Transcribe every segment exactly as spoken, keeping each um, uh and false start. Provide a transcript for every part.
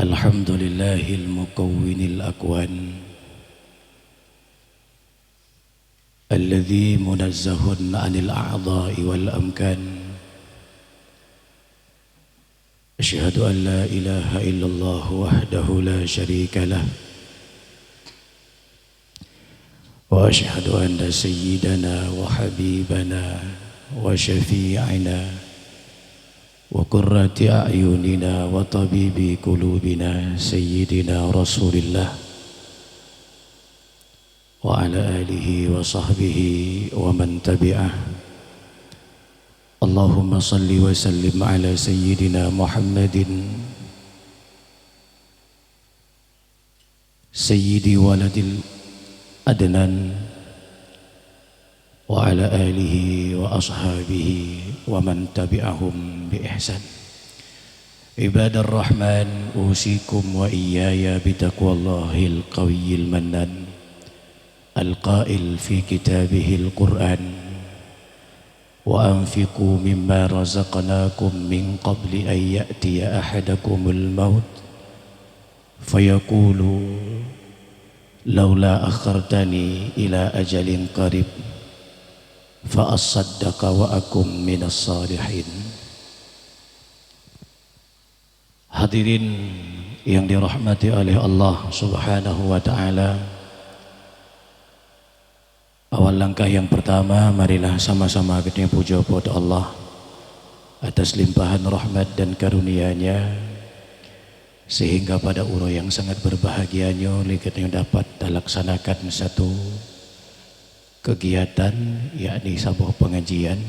Alhamdulillahil mukawwinil akwan, alladzi munazzahun 'anil a'dha'i wal amkan. Asyhadu an la ilaha illallah wahdahu la syarika lah. Wa asyhadu anna sayyidana wa habibana wa syafi'ina wa qurrati a'yunina wa tabibi qulubina sayyidina Rasulillah wa ala alihi wa sahbihi wa man tabi'ah. Allahumma salli wa sallim ala sayyidina Muhammadin sayyidi waladil adnan wa ala alihi wa ashabihi wa man tabi'ahum bi ihsan. Ibadar Rahman, usikum wa iyaya bitaqwallahil qawiyyil mannan. Al-qail fi kitabihil Qur'an, "Wa anfiqu mimma razaqnakum min qabli an ya'tiya ahadakumul maut fayaqulu laula akhartani ila ajalin qarib fa asaddaqa wa akum minas salihin." Hadirin yang dirahmati oleh Allah Subhanahu wa Ta'ala, awal langkah yang pertama, marilah sama-sama kita puja pada Allah atas limpahan rahmat dan karunia-Nya, sehingga pada uroe yang sangat berbahagia nyoe lé geutanyoe dapat talaksanakan satu kegiatan, yakni saboh pengajian.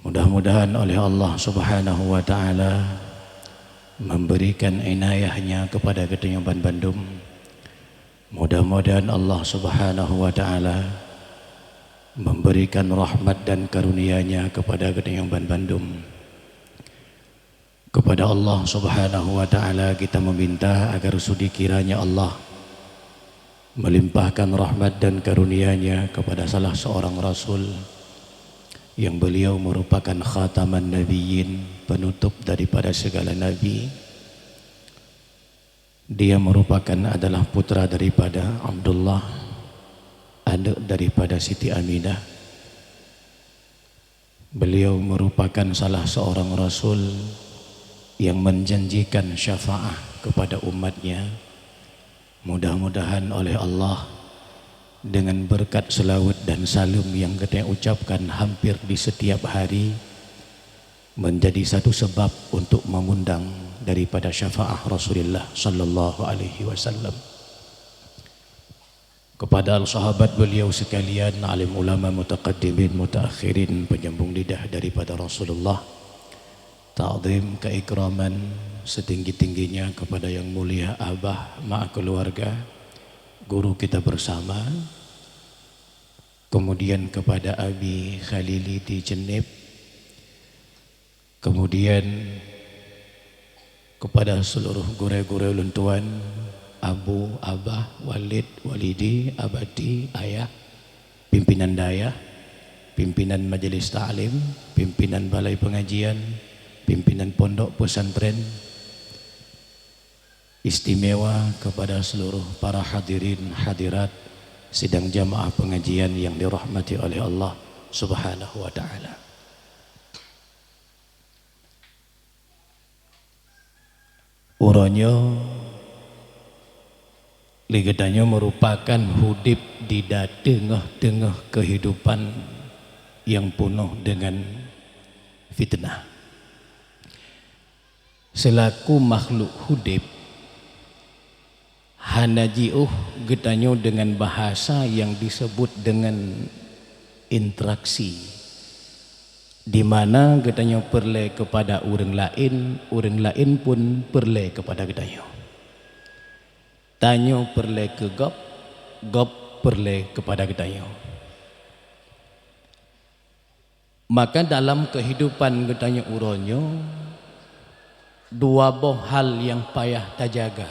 Mudah-mudahan oleh Allah Subhanahu wa Ta'ala memberikan inayah-Nya kepada geutanyoe ban bandum. Mudah-mudahan Allah Subhanahu wa Ta'ala memberikan rahmat dan karunia-Nya kepada geutanyoe ban bandum. Kepada Allah Subhanahu wa Ta'ala kita meminta agar sudi kiranya Allah melimpahkan rahmat dan karunia-Nya kepada salah seorang rasul yang beliau merupakan khataman nabiyyin, penutup daripada segala nabi. Dia merupakan adalah putra daripada Abdullah, aneuk daripada Siti Aminah. Beliau merupakan salah seorang rasul yang menjanjikan syafaah kepada umatnya. Mudah-mudahan oleh Allah, dengan berkat selawat dan salam yang kita ucapkan hampir di setiap hari, menjadi satu sebab untuk mengundang daripada syafaah Rasulullah sallallahu alaihi wasallam. Kepada sahabat beliau sekalian, alim ulama, mutaqaddimin, mutaakhirin, penyambung lidah daripada Rasulullah, takzim keikraman setinggi-tingginya kepada yang mulia abah, mak keluarga, guru kita bersama, kemudian kepada Abi Khalili di Jeneb, kemudian kepada seluruh gurée-gurée ulôn tuan, abu, abah, walid, walidi, abati, ayah, pimpinan dayah, pimpinan majelis taklim, pimpinan balai pengajian, pimpinan pondok pesantren, istimewa kepada seluruh para hadirin hadirat sidang jamaah pengajian yang dirahmati oleh Allah Subhanahu wa Ta'ala. Uroe nyoe, lé geutanyoe merupakan udeb di da-, teungoh-teungoh kehidupan yang penuh dengan fitnah. Seulaku makhluk udeb, hana jiôh geutanyoe deungon bahasa nyang diseubut deungon interaksi, di mana geutanyoe peureulée keupada ureuëng laén, ureuëng laén pun peureulée keupada geutanyoe. Tanyoe peureulée keu gob, gob peureulée keupada geutanyoe. Maka dalam keuhidupan geutanyoe uroe nyoe, dua boh hal nyang payah tajaga.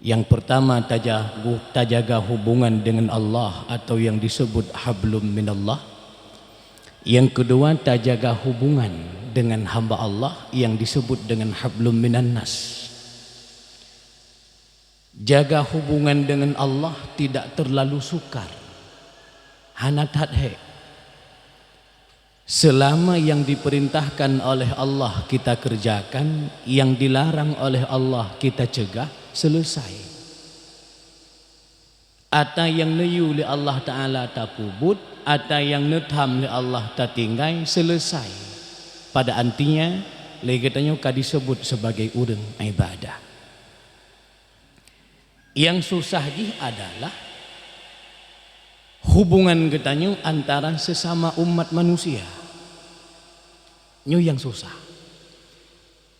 Nyang peurtama, taja-, tajaga hubungan deungon Allah atau nyang diseubut hablum minallah. Yang kedua, tajaga hubungan dengan hamba Allah yang disebut dengan hablum minan nas. Jaga hubungan dengan Allah tidak terlalu sukar. Hana that hék. Selama yang diperintahkan oleh Allah kita kerjakan, yang dilarang oleh Allah kita cegah, selesai. Ata nyang neuyue lé Allah Taala tapeubuet, ata nyang neutham lé Allah tatinggai, selesai. Pada antinya, lé geutanyoe ka disebut sebagai ureuëng ibadah. Nyang susah jih adalah hubungan geutanyoe antara sesama umat manusia. Nyoe nyang susah.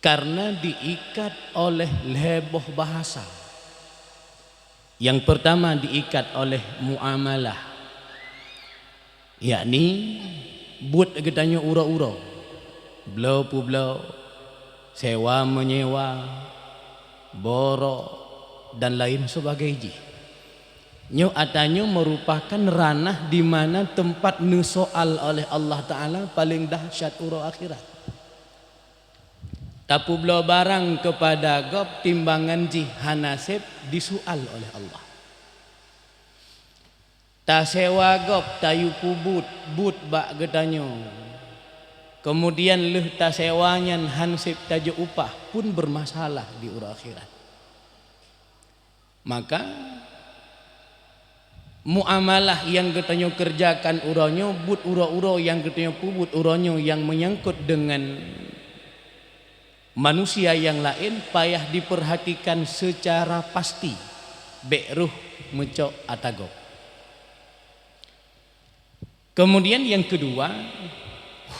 Karena diikat oleh lhée boh bahasa. Yang pertama diikat oleh muamalah, yakni buet geutanyoe uroe-uroe, bloe peubloe, sewa meunyewa, borok, dan lain sebagai jih. Nyoe ata nyoe merupakan ranah di mana teumpat neusoal oleh Allah Taala paleng dahsyat uroe akhirat. Tapeubloe barang keupada gob timbangan jih hana seb disoal oleh Allah. Tasewa gob tayue peubuet buet bak geutanyoe, keumudian lheueh tasewa nyan han seb tajok upah pun beurmasalah di uroe akhirat. Maka, muamalah nyang geutanyoe keureujakan uroe nyoe, buet uroe-uroe nyang geutanyoe peubuet uroe nyoe nyang meunyangkot deungon manusia nyang laén, payah dipeurhatikan seucara pasti, bék rhoh meucok ata gob. Keumudian nyang keudua,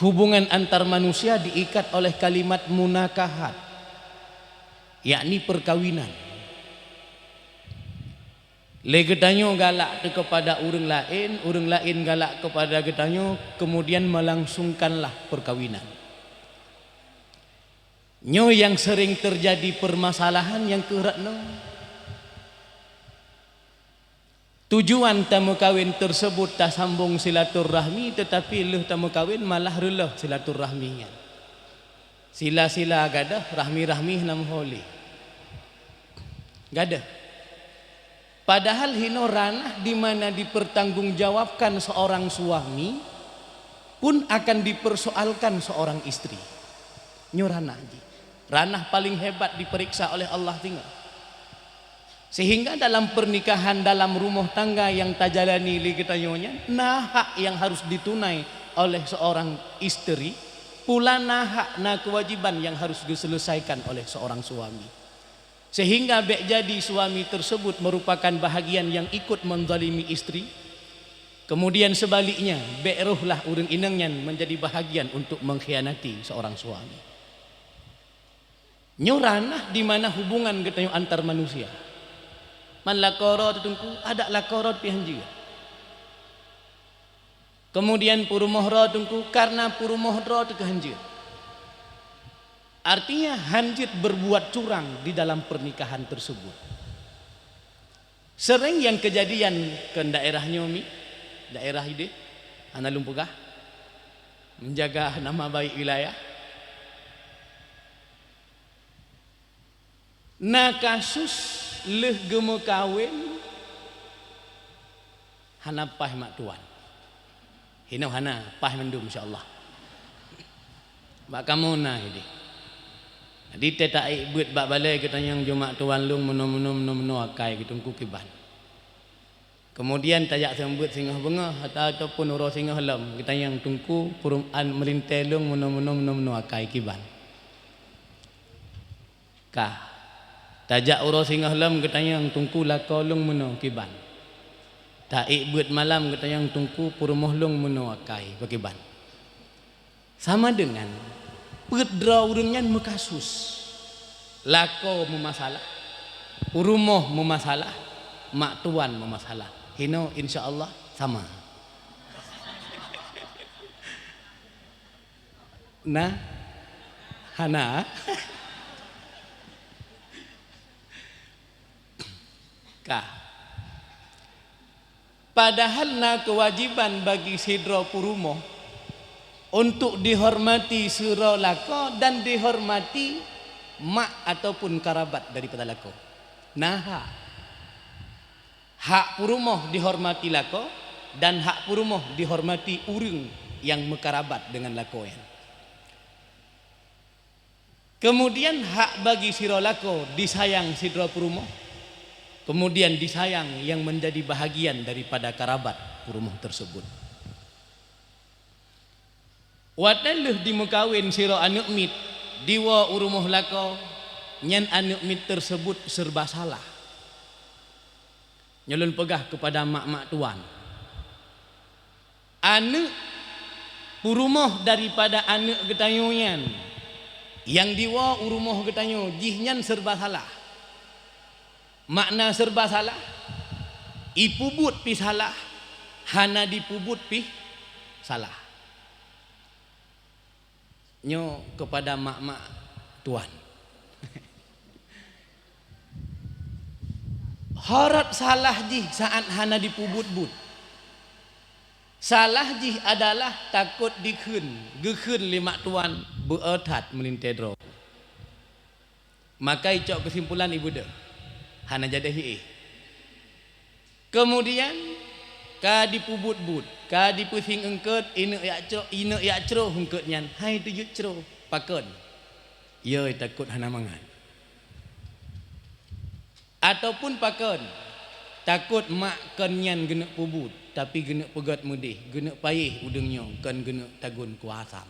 hubungan antar manusia diikat oleh kalimat munakahat, yakni peurkawinan. Lé geutanyoe galak teuh keupada ureuëng laén, ureuëng laén galak keupada geutanyoe, keumudian meulangsungkanlah peurkawinan. Nyoe nyang seuréng teujadi peurmasalahan nyang keuh rot nyoe. Tujuan tameukawen teuseubut tasambong silaturahmi, teutapi lheueh tameukawen malah reuloh silaturahmi nyan. Sila-sila gadôh, rahmi-rahmi hana meuho lé. Gadôh. Padahal hinoe ranah di mana dipertanggungjawabkan seorang suami pun akan dipersoalkan seorang istri. Nyoe ranah jih. Ranah paling hebat diperiksa oleh Allah singoh. Sehingga dalam pernikahan, dalam rumoh tangga nyang tajalani lé geutanyoe nyan, na hak nyang harus ditunai oleh seorang istri, pula na hak, na keuwajiban nyang harus geuseuleusakan oleh seorang suami. Sehingga bék jadi suami teuseubut meurupakan bahagian nyang ikot meuzalimi istri, keumudian seubaliknya, bék rhohlah ureuëng inong nyan meunjadi bahagian untuk meukhianati seorang suami. Nyoe ranah di mana hubungan geutanyoe antar manusia. Man lakoe droe teuh Teungku, adak lakoe droe pih han jeuet. Keumudian peurumoh droe Teungku, kareuna peurumoh droe teuh keuh han jeuet. Artinya, han jeuet berbuat curang di dalam pernikahan tersebut. Seuréng nyang keujadian keu daerah nyoe mi, daerah ideh, hana lôn peugah, menjaga nama baik wilayah. Na kasus lheueh geumeukawen hana paih mak tuan. Hinoe hana paih mandum, insya Allah. Bak kamoe na ideh. Jadi teuta ék beuet bak balée geutanyong, "Jumak tuan lôn meunoe-meunoe, meunoe-meunoe akai geuteungku kiban." Keumudian tajak seumeubeuet singoh beungoh ataupun uroe singoh lom, geutanyong, "Teungku, peurumoh meulintée lôn meunoe-meunoe, meunoe-meunoe akai kiban?" Ka. Tajak uroe singoh lom geutanyong, "Teungku, lakoe lôn meunoe kiban?" Ta ék beuet malam geutanyong, "Teungku, peurumoh lôn meunoe akai pakriban?" Sama deungon peuet droe ureuëng nyan meukasus. Lakoe meumasalah, peurumoh meumasalah, mak tuan meumasalah. Hinoe insya Allah sama. Nah, hana. Ka. Padahal na keuwajiban bagi sidroe peurumoh Untuk dihormati sidroe lakoe dan dihormati mak ataupun karabat daripada lakoe. Nah, hak peurumoh dihormati lakoe dan hak peurumoh dihormati ureuëng nyang meukarabat deungon lakoe nyan. Keumudian hak bagi sidroe lakoe disayang sidroe peurumoh, keumudian disayang nyang meunjadi bahagian daripada karabat peurumoh teuseubut. Watée lheueh jimeukawen sidroe aneuëk miet diwoe u rumoh lakoe, nyan aneuëk miet teuseubut seureuba salah. Nyoe lôn peugah keupada mak-mak tuan, aneuëk peurumoh daripada aneuëk geutanyoe nyan nyang diwoe u rumoh geutanyoe, jihnyan seureuba salah. Makna seureuba salah, ipeubuet pih salah, hana dipeubuet pih salah. Nyoe keupada mak-mak tuan. Horot salah jih saát hana dipeubuet-buet. Salah jih adalah takot dikheun, geukheun lé mak tuan beu-o that meulintée droe. Maka icok keusimpulan ibeudôh, hana jadeh hi-éh. Keumudian ka dipeubuet-buet, ka dipeusieng eungkôt, ineuëk jak cro-, ineuëk jak cro eungkôt nyan, hai teujeuet cro. Pakon? Yoi, takot hana mangat. Ataupun pakon? Takot mak kon nyan geuneuk peubuet, tapi geuneuk peugét meudeh, geuneuk payéh udeueng nyoe kon geuneuk tagun kuasam.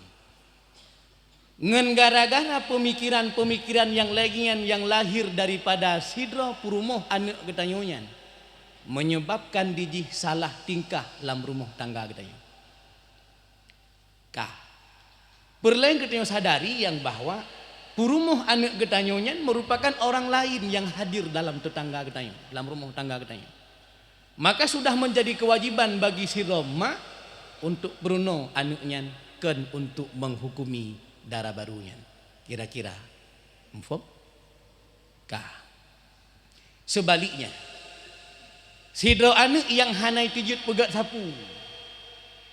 Ngon gara-gara peumikiran-peumikiran nyang lagée nyan nyang lahé daripada sidroe peurumoh aneuëk geutanyoe nyan, meunyeubabkan dijih salah tingkah lam rumoh tangga geutanyoe. Ka. Peureulée geutanyoe sadari nyang bahwa peurumoh aneuëk geutanyoe nyan meurupakan orang laén nyang hadir dalam teutangga geutanyoe, lam rumoh tangga geutanyoe. Maka sudah menjadi kewajiban bagi sidroe mak untuk peurunoe aneuëk nyan, kon untuk menghukumi dara barô nyan. Kira-kira, muphom? Ka. Seubaliknya, sidroe aneuëk nyang hana teujeuet peugét sapeue,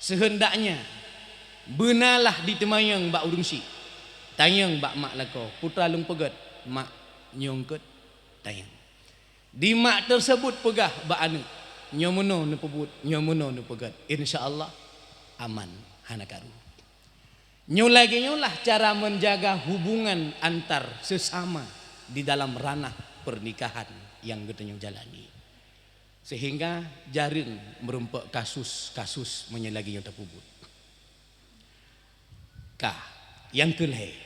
seuheundaknya beunalah jiteumanyong bak ureuëng syik, tanyong bak mak lakoe, "Putra lôn peugét, mak, nyoe eungkôt." Tanyong. Di mak teuseubut peugah bak aneuëk, "Nyoe meunoe neupeubuet, nyoe meunoe neupeugét." Insya Allah aman, hana karu. Nyoe lagée nyoe lah cara menjaga hubungan antar sesama di dalam ranah pernikahan nyang geutanyoe jalani. Sehingga jareueng meurumpok kasus-kasus meunyoe lagée nyoe tapeubuet. Ka, nyang keu lhée,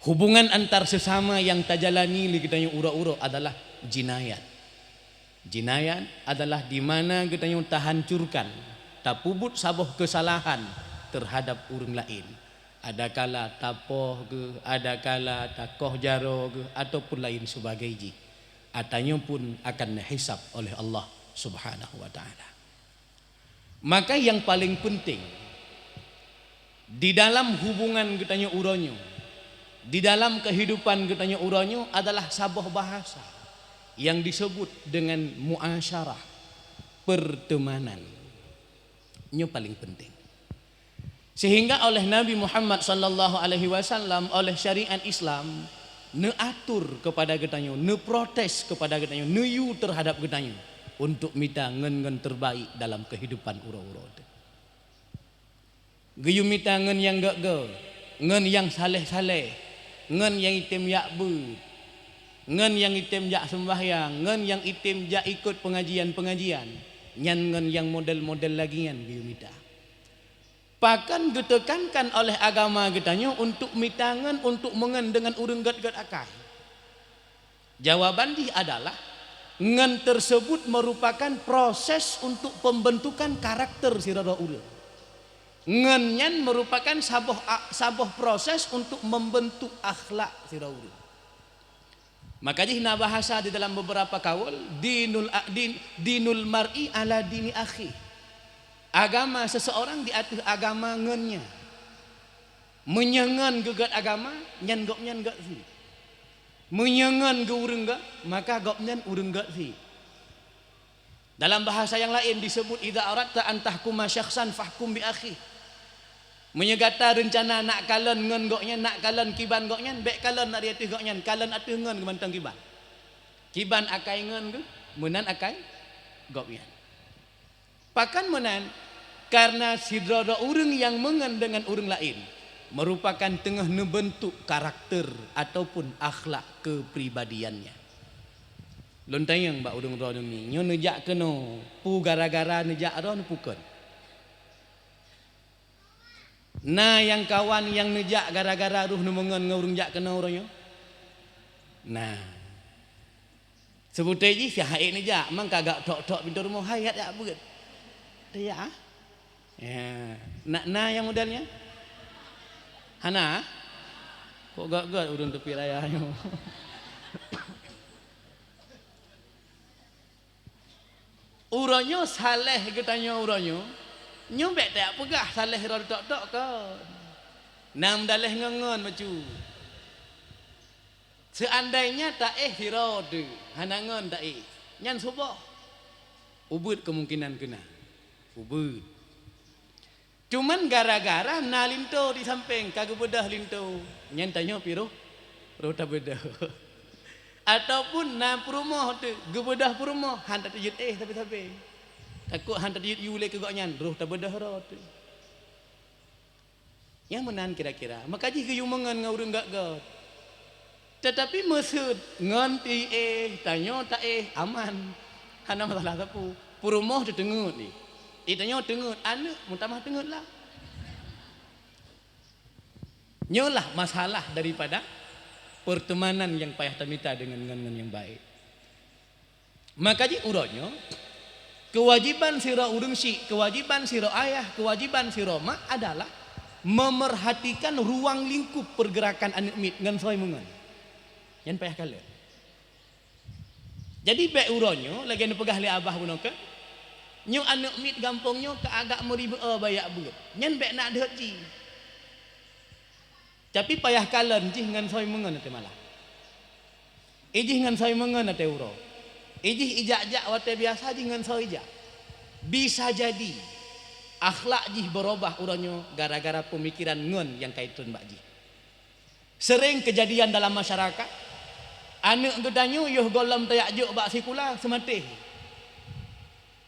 hubungan antar sesama nyang tajalani lé geutanyoe uroe-uroe adalah jinayat. Jinayat adalah di mana geutanyoe tahancurkan, tapeubuet saboh keusalahan teuhadab ureuëng laén. Adakala tapoh geuh, adakala takoh jaroe geuh, ataupun laén sebagai jih. Atanyoe pun akan neuhisab oleh Allah Subhanahu wa Ta'ala. Maka nyang paleng peunteng di dalam hubungan geutanyoe uroe nyoe, di dalam keuhidupan geutanyoe uroe nyoe adalah saboh bahasa nyang diseubut deungon muasyarah, peurteumanan. Nyoe paleng peunteng. Sehingga oleh Nabi Muhammad sallallahu alaihi wasallam, oleh syariat Islam, neuatur keupada geutanyoe, neuprotes keupada geutanyoe, neuyue teuhadab geutanyoe untuk mita ngon-ngon terbaik dalam keuhidupan uroe-uroe teuh. Geuyue mita ngon nyang gét-gét, ngon nyang saléh-saléh, ngon nyang item jak beuet, ngon nyang item jak seumbahyang, ngon nyang item jak ikot peungajian-peungajian, nyan ngon nyang model-model lagée nyan geuyue mita. Pakon geuteukankan oleh agama geutanyoe untuk mita ngon, untuk meungon deungon ureuëng gét-gét akai? Jawaban jih adalah, ngon teuseubut meurupakan proses untuk peumbeuntukan karakter sidroe ureuëng. Ngon nyan meurupakan saboh a-, saboh proses untuk membentuk akhlak sidroe ureuëng. Maka jih na bahasa di dalam beberapa kaul, dinul a-, din, dinul mar'i ala dini akhi. Agama seseorang di ateueh agama ngon nya. Meunyoe ngon geugét agama, nyan gobnyan gét sit. Meunyoe ngon geu ureuëng gét, maka gobnyan ureuëng gét sit. Dalam bahasa nyang laén diseubut, "Idza aradta an tahkuma syakhsan fahkum bi akhi." Meunyoe gata reuncana nak kalon ngon gobnyan, nak kalon kiban gobnyan, bék kalon dari ateueh gobnyan, kalon ateueh ngon geuh mantong kiban. Kiban akai ngon geuh, meunan akai gobnyan. Pakon meunan? Karena sidroe-droe ureuëng nyang meungon deungon ureuëng laén meurupakan teungoh neubeuntuk karakter ataupun akhlak kepribadiannya. Lôn tanyong bak ureuëng droeneuh nyoe, nyoe neujak keunoe, peue gara-gara neujak droe neupukon? Na nyang kawan nyang neujak gara-gara roh neumeungon ngon ureuëng jak keunoe uroe nyoe? Na. Seubutai jih siah ék neujak, mang ka gak thok-thok pintoe rumoh, "Hai, hat jak beuet." Teuyak, ah? Ya. Na, na nyang model nyan? Hana? Kok gak-gak ureuëng teupit raya nyoe? Uroe nyoe saléh geutanyoe uroe nyoe, nyoe bék tajak peugah saléh droe tok-tok kon. Na meudaléh ngon-ngon bacut. Seuandainya taéh sidroe teuh, hana ngon taéh, nyan suboh. Ubeuet keumungkinan keu na. Ubeuet. Cuman gara-gara na linto di sampéng ka geubeudôh linto, nyan tanyoe pih roh, roh tabeudôh. Ataupun na peurumoh teuh geubeudôh peurumoh, han tateujeuet éh sabe-sabe. Takot han tateujeuet yue lé keu gobnyan, roh tabeudôh droe teuh. Nyang meunan kira-kira, maka jih geuyue meungon ngon ureuëng gét-gét. Teutapi meuseuet ngon teuh éh, tanyoe taéh, aman. Hana masalah sapeue. Peurumoh teuh teungeut jih. Di tanyoe teungeut, aneuëk meutamah teungeut lah. Nyoe lah masalah daripada peurteumanan nyang payah tamita deungon ngon-ngon nyang baék. Maka jih uroe nyoe, keuwajéban sidroe ureuëng syik, keuwajéban sidroe ayah, keuwajéban sidroe mak adalah memerhatikan ruang lingkup pergerakan aneuëk miet ngon soe meungon. Nyan payah kalon. Jadi bék uroe nyoe lagée neupeugah lé abah bunoe keuh, nyoe aneuëk miet gampông nyoe ka agak meuribée bak jak beuet. Nyan bék na deuet jih. Tapi payah kalon jih ngon soe meungon até malam. Ijih ngon soe meungon até uroe. Ijih ijak-jak watée biasa jih ngon soe ijak. Bisa jadi akhlak jih beurubah uroe nyoe gara-gara peumikiran ngon nyang ka itreun bak jih. Seuréng keujadian dalam masyarakat, aneuëk geutanyoe yoh gohlom tajak jok bak sikula seumaté.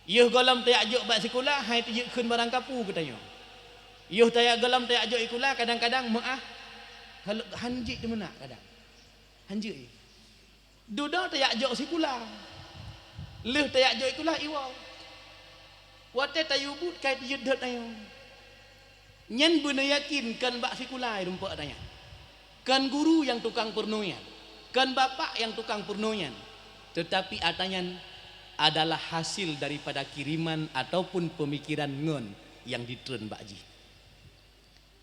Yoh gohlom tajak jok bak sikula hai teujeuet kheun barang kapeue geutanyoe. Yoh tajak gohlom tajak jok sikula kadang-kadang meuáh hal-, han jeuet teumeunak kadang. Han jeuet. Dudoe tajak jok sikula. Lheueh tajak jok sikula iwoe. Watée tayue buet kai teujeuet dot tanyoe. Nyan beuneuyakin kon bak sikula rumpok ata nyan. Kon guru nyang tukang peurunoe nyan. Kon bapak nyang tukang peurunoe nyan. Teutapi ata nyan adalah hasil daripada kiriman ataupun peumikiran ngon nyang jitreun bak jih.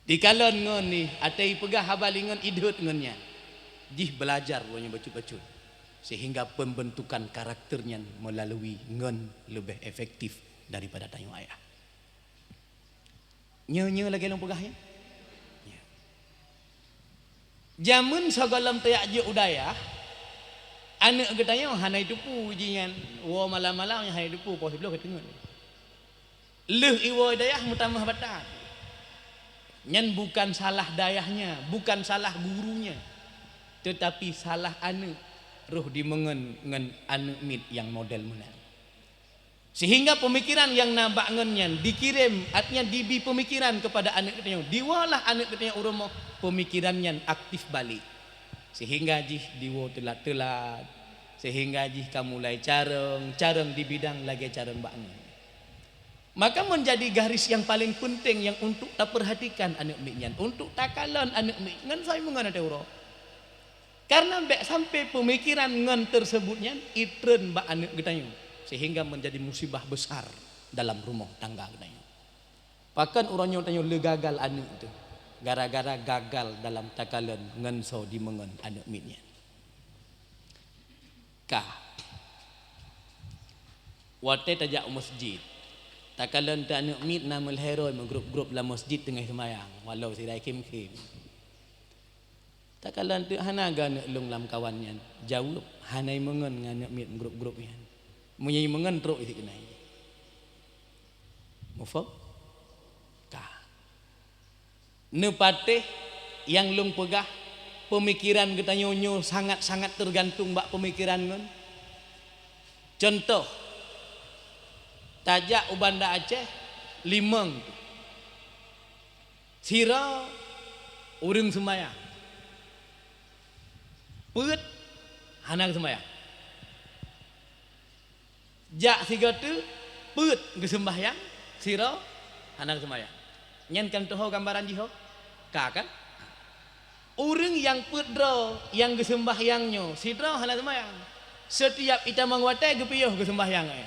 Dikalon ngon nih, até ipeugah haba lingon idhot ngon nyan. Jih beulajar uroe nyoe bacut-bacut, sehingga pembentukan karakter nyan meulalu ngon leubeh efektif daripada tanyoe ayah. Nyoe-nyoe lagée lôn peugah nyan. Nyoe. Jameun sigohlom tajak jok u dayah, aneuëk geutanyoe hana jiteupeue jih nyan, woe malam-malam nyan hana jiteupeue, poh sibloh ka teungeut. Lheueh iwoe dayah meutamah batat. Nyan bukan salah dayahnya, bukan salah gurunya, teutapi salah aneuëk roh dimeungon ngon aneuëk miet nyang model meunan. Sehingga peumikiran nyang na bak ngon nyan dikirém, artinya dibi peumikiran keupada aneuëk geutanyoe. Diwoe lah aneuëk geutanyoe u rumoh, peumikiran nyan aktif balek. Sehingga jih diwoe teulat-teulat, sehingga jih ka mulai carông, carông di bidang lagée carông bak ngon. Maka menjadi garis nyang paleng peunteng nyang untuk tapeurhatikan aneuëk miet nyan, untuk takalon aneuëk miet ngon soe meungon até uroe. Karena bék sampai peumikiran ngon teuseubut nyan itreun bak aneuëk geutanyoe, sehingga menjadi musibah besar dalam rumoh tangga geutanyoe. Pakon uroe nyoe tanyoe le gagal aneuëk teuh, gara-gara gagal dalam takalon ngon soe dimeungon aneuëk miet nyan. Ka. Watée tajak u masjid, takalon teuh aneuëk miet na meulhèe droe meugrup-grup lam masjid teungoh seumayang, walau sidai khém-khém. Takalon teuh hana geuh aneuëk lôn lam kawan nyan, jaweueb hana imeungon ngon aneuëk miet meugrup-grup nyan. Meunyoe imeungon trok isi keunai. Muphom? Ka. Neupatéh nyang lôn peugah, peumikiran geutanyoe nyoe sangat-sangat teugantung bak peumikiran ngon. Cuntoh, tajak u Banda Aceh, limong, sidroe ureuëng seumbahyang, peuet hana seumbahyang. Jak sigoe teuk, peuet geuseumbahyang, sidroe hana seumbahyang. Nyan kan teuho gambaran jih ho? Ka kan? Ureuëng nyang peuet droe nyang geuseumbahyang nyoe, sidroe hana seumbahyang. Seutiap itamong watée geupiôh geuseumbahyang, eh.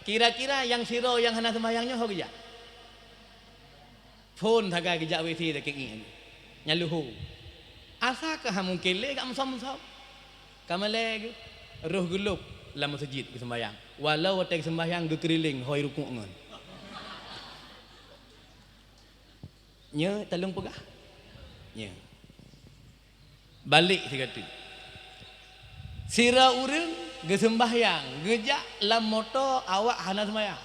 Kira-kira nyang sidroe nyang hana seumbahyang nyoe ho geujak? Phon sagai geujak W C sakét ngieng. Nyan leuho. Asa keuh mungken lé gak musam-musam. Ka malée geuh, roh geulôb lam meuseujid geuseumbahyang. Walau watée geuseumbahyang geukeulileng hôi rukuk ngon. Nyoe taleueng peugah. Nyoe. Balek sigoe teuk. Sidroe ureuëng geuseumbahyang, geujak lam moto awak hana seumbahyang.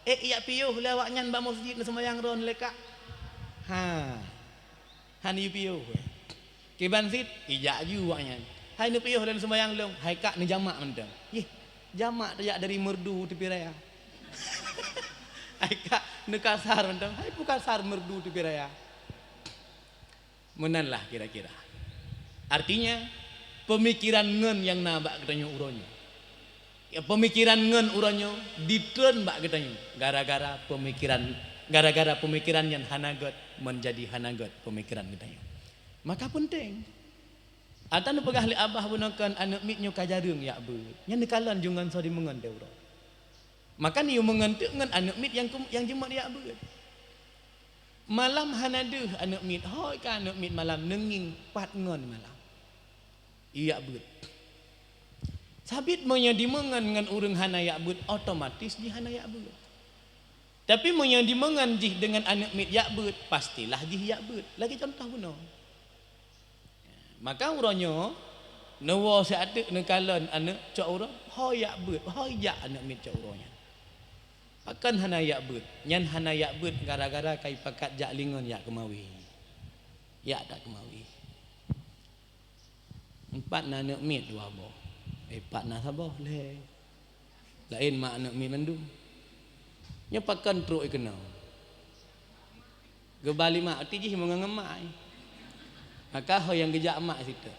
Ék jak piôh lé awaknyan bak meuseujid neuseumbahyang droe neulekak? Ha. Hana jipiôh. Kiban cit, ijak ju awaknyan. Hai neupiôh lé neuseumbahyang lôn, hai kak neujamak mantong. Yeh, jamak tajak dari Meureudu Teupie Raya. Hai kak neukasar mantong, hai peue kasar Meureudu Teupie Raya. Meunan lah kira-kira. Artinya, peumikiran ngon nyang na bak geutanyoe uroe nyoe. Ya, peumikiran ngon uroe nyoe ditreun bak geutanyoe gara-gara peumikiran, gara-gara peumikiran nyang hana gét, meunjadi hana gét peumikiran geutanyoe. Maka peunteng. Ata neupeugah lé abah bunoe kan aneuëk miet nyoe ka jareueng jak beuet. Nyan neukalon ju ngon soe dimeungon teuh uroe. Maka neuyue meungon teuk ngon aneuëk miet nyang kum-, nyang jeuet jak beuet. Malam hana deuh aneuëk miet, hôi ka aneuëk miet malam neungieng pat ngon malam. Ijak beuet. Sabit meunyoe dimeungon ngon ureuëng hana jak beuet, otomatis jih hana jak beuet. Tapi meunyoe dimeungon jih deungon aneuëk miet jak beuet, pastilah jih jak beuet. Lagée cuntoh bunoe. Maka uroe nyoe, neuwoe siat teuk neukalon aneuëk cok uroe, hôi jak beuet, hôi jak aneuëk miet cok uroe nyan. Pakon hana jak beuet? Nyan hana jak beuet gara-gara ka ipakat jak lingon jak keumawe. Jak takeumawe. Empat na aneuëk miet dua boh. Eh, pat na saboh lé. Laén mak aneuëk miet mandum. Nyoe pakon trok keunoe. Geuba lé mak, ti jih meungon ngon mak. Maka ho nyang geujak mak situ.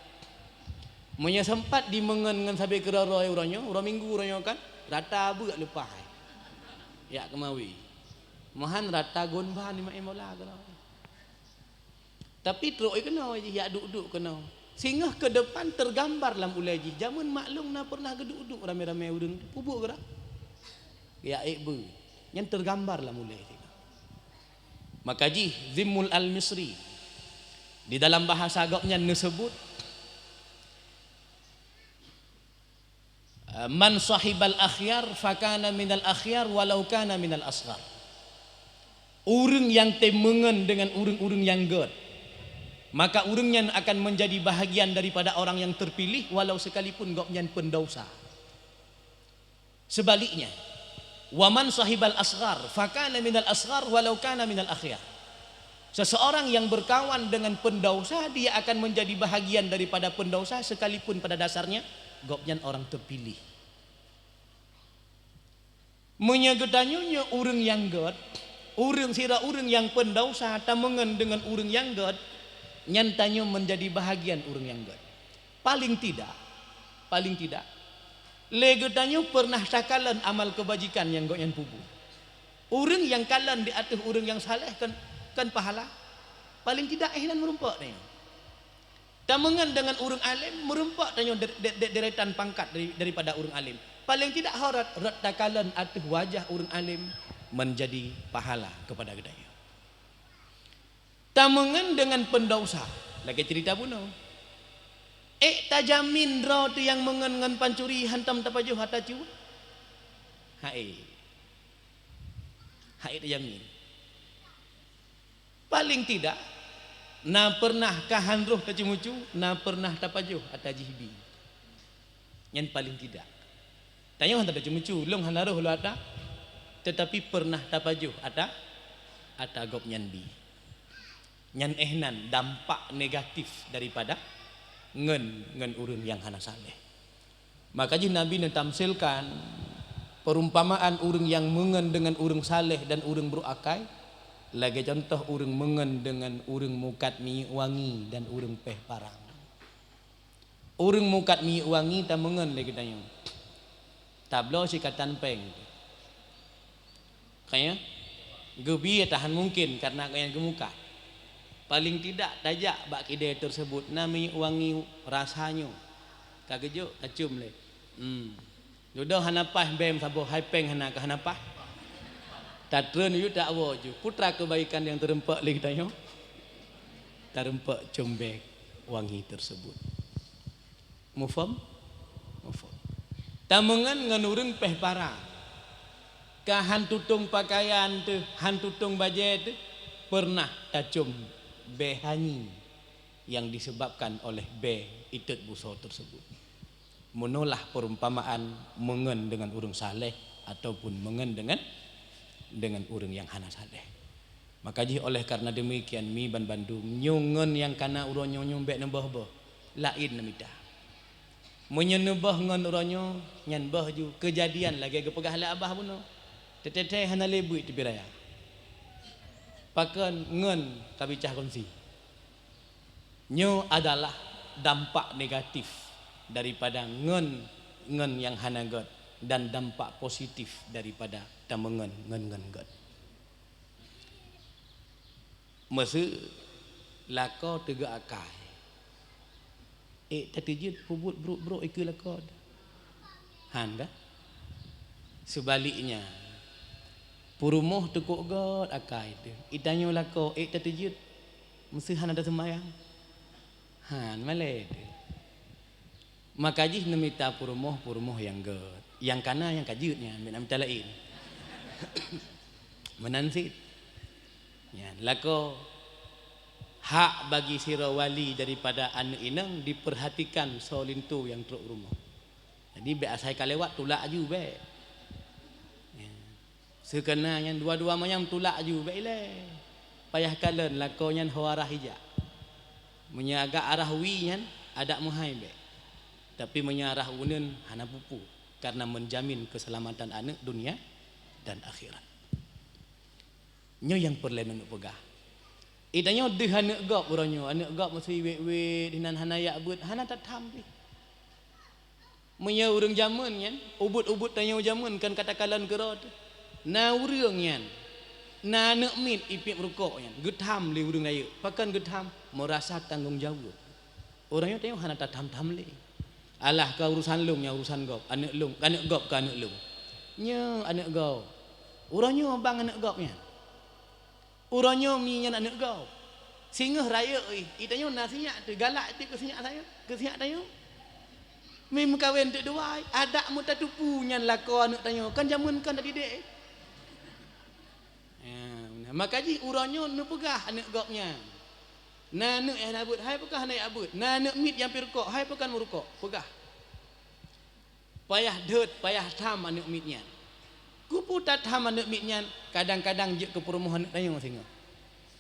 Meunyoe sempat dimeungon ngon sabe keudroe-droe uroe nyoe, uroe minggu uroe nyoe kan, rata beuk leupah. Jak keumawe. Meuhan rata gon ban main bola keudroe. Tapi trok keunoe jih, jak duek-duek keunoe. Singoh keu depan teugambar lam ulée jih, jameun mak lôn na pernah geuduek-duek ramé-ramé ureuëng peubuet geura. Jak ék beuet. Nyan teugambar lam ulée singoh. Maka jih Zimmul Al-Misri di dalam bahasa gobnyan neuseubut, "Man sahibal akhyar fakana minal akhyar walau kana minal asghar." Ureuëng nyang tem meungon deungon ureuëng-ureuëng nyang gét, maka ureuëng nyan akan menjadi bahagian daripada orang yang terpilih walau sekalipun gobnyan peundausa. Sebaliknya, "Wa man sahibal asghar fakana minal asghar walau kana minal akhyar." Seseorang yang berkawan dengan peundausa, dia akan menjadi bahagian daripada peundausa sekalipun pada dasarnya gobnyan orang terpilih. Meunyoe geutanyoe nyoe ureuëng nyang gét, ureuëng sira ureuëng nyang peundausa tameungon deungon ureuëng nyang gét, nyan tanyoe menjadi bahagian ureuëng nyang gét. Paling tidak, paling tidak, lé geutanyoe pernah takalon amal keubajikan nyang gobnyan peubuet. Ureuëng nyang kalon di ateueh ureuëng nyang saleh kon, kon pahala, paling tidak eh nan meurumpok tanyoe. Tameungon deungon ureuëng além, meurumpok tanyoe de-, de-, de-, deretan pangkat dari, daripada ureuëng além. Paléng tidak ho rot, rot takalon ateueh wajah ureuëng além menjadi pahala keupada geutanyoe. Tameungon deungon peundausa, lagée ceurita bunoe. Ék tajamin droe teuh nyang meungon ngon pancuri hantom tapajoh ata cuek? Ha'ék. Ha'ék tajamin. Paléng tidak, na peureunah ka han roh taceumucu, na peureunah tapajoh ata jih bi. Nyan paléng tidak. Tanyoe han taceumucu, lôn hana roh lôn ata, teutapi peureunah tapajoh ata, ata gobnyan bi. Nyan eh nan dampak negatif daripada ngon, ngon ureuëng nyang hana saleh. Maka jih Nabi neutamsilkan perumpamaan ureuëng nyang meungon deungon ureuëng saleh dan ureuëng brok akai, lagée contoh ureuëng meungon deungon ureuëng mukat minyeuk wangi dan ureuëng péh parang. Ureuëng mukat minyeuk wangi tameungon lé geutanyoe, tabloe sikatan péng. Kaya geubie tahan mungkin karena kaya geumukat. Paling tidak tajak bak kidée tersebut na minyeuk wangi rasa nyoe. Ka geujok tacum lé. Hmm. Dudoe hana paih bém saboh hai péng hana ka hana paih. Tatreun yue tak woe ju. Putra kebaikan yang terempak lé geutanyoe. Terempak cumbek wangi tersebut. Mufom? Mufom. Tameungon ngon ureuëng péh para. Ka han tutong pakaian teuh, han tutong bajée teuh, pernah tacom bée hanyi yang disebabkan oleh bée itot buso tersebut. Meunolah perumpamaan meungon deungon ureuëng saleh ataupun meungon deungon, deungon ureuëng nyang hana saleh. Maka jih oleh karena demikian mi banbandum nyoe ngon nyang kana uroe nyoe nyoe bék neuboh-boh, laén neumita. Meunyoe neuboh ngon uroe nyoe nyan boh ju keujadian lagée geupeugah lé abah bunoe. Teuteutée hana lé buet teubi raya. Pakon ngon kabicah kongsi. Nyoe adalah dampak negatif daripada ngon, ngon nyang hana gét dan dampak positif daripada tameungon ngon, ngon gét. Meuseu lakoe teuga akai, ék tateujeuet peubuet brok-brok ikeue lakoe. Han ka? Seubaliknya, peurumoh teukok gét akai teuh, itanyoe lakoe ék tateujeuet meuseu hana taseumbayang. Han malée teuh. Maka jih neumita peurumoh-peurumoh nyang gét. Nyang kana nyang ka jeuet nyan, bék na mita laén. Meunan cit. Nyan, lakoe hak bagi sidroe wali daripada aneuëk inong dipeurhatikan soe linto nyang trok rumoh. Jadi bék asai ka lewat tulak aju bék. Nyan. Seukana nyan dua-dua manyam tulak aju bék ilée. Payah kalon lakoe nyan ho arah ijak. Meunyoe agak arah wie nyan adak meuhai bék. Tapi meunyoe arah uneuen hana pupu karena menjamin keselamatan aneuëk dunia dan akhirat. Nyoe nyang peureulée neupeugah. Itanyoe deuh aneuëk gob uroe nyoe, aneuëk gob meuseu wét-wét hinan hana yak beuet, hana tatham pih. Meunyoe ureuëng jamén nyan, ubit-ubit tanyoe jamén kan ka takalon keudroe teuh. Na ureuëng nyan, na aneuëk miet ipiep rukok nyan, geutham lé ureuëng rayeuk. Pakon geutham? Meurasa tanggong jaweueb. Ureuëng nyoe tanyoe hana tatham-tham lé. Alah ka urusan lôn nyang urusan gob, aneuëk lôn, aneuëk gob ka aneuëk lôn. Nyoe aneuëk gob. Uroe nyoe bang aneuëk gob nyan. Uroe nyoe mi nyan aneuëk gob. Singoh rayeuk ih, itanyoe na sinyak teuh galak teuh keu sinyak tanyoe, keu sinyak tanyoe. Mi meukawen teuk dua, adak meutateupeue nyan lakoe aneuëk tanyoe, kan jamén kan tadidek. Ha, maka jih uroe nyoe neupeugah aneuëk gob nyan. Na aneuëk nyang hana beuet, hai peue ka hana jak beuet. Na aneuëk miet nyang pi rukok, hai peue ka meurukok. Peugah. Payah deuet, payah tham aneuëk miet nyan. Keupeue tatham aneuëk miet nyan, kadang-kadang jeuet keu peurumoh aneuëk tanyoe singoh.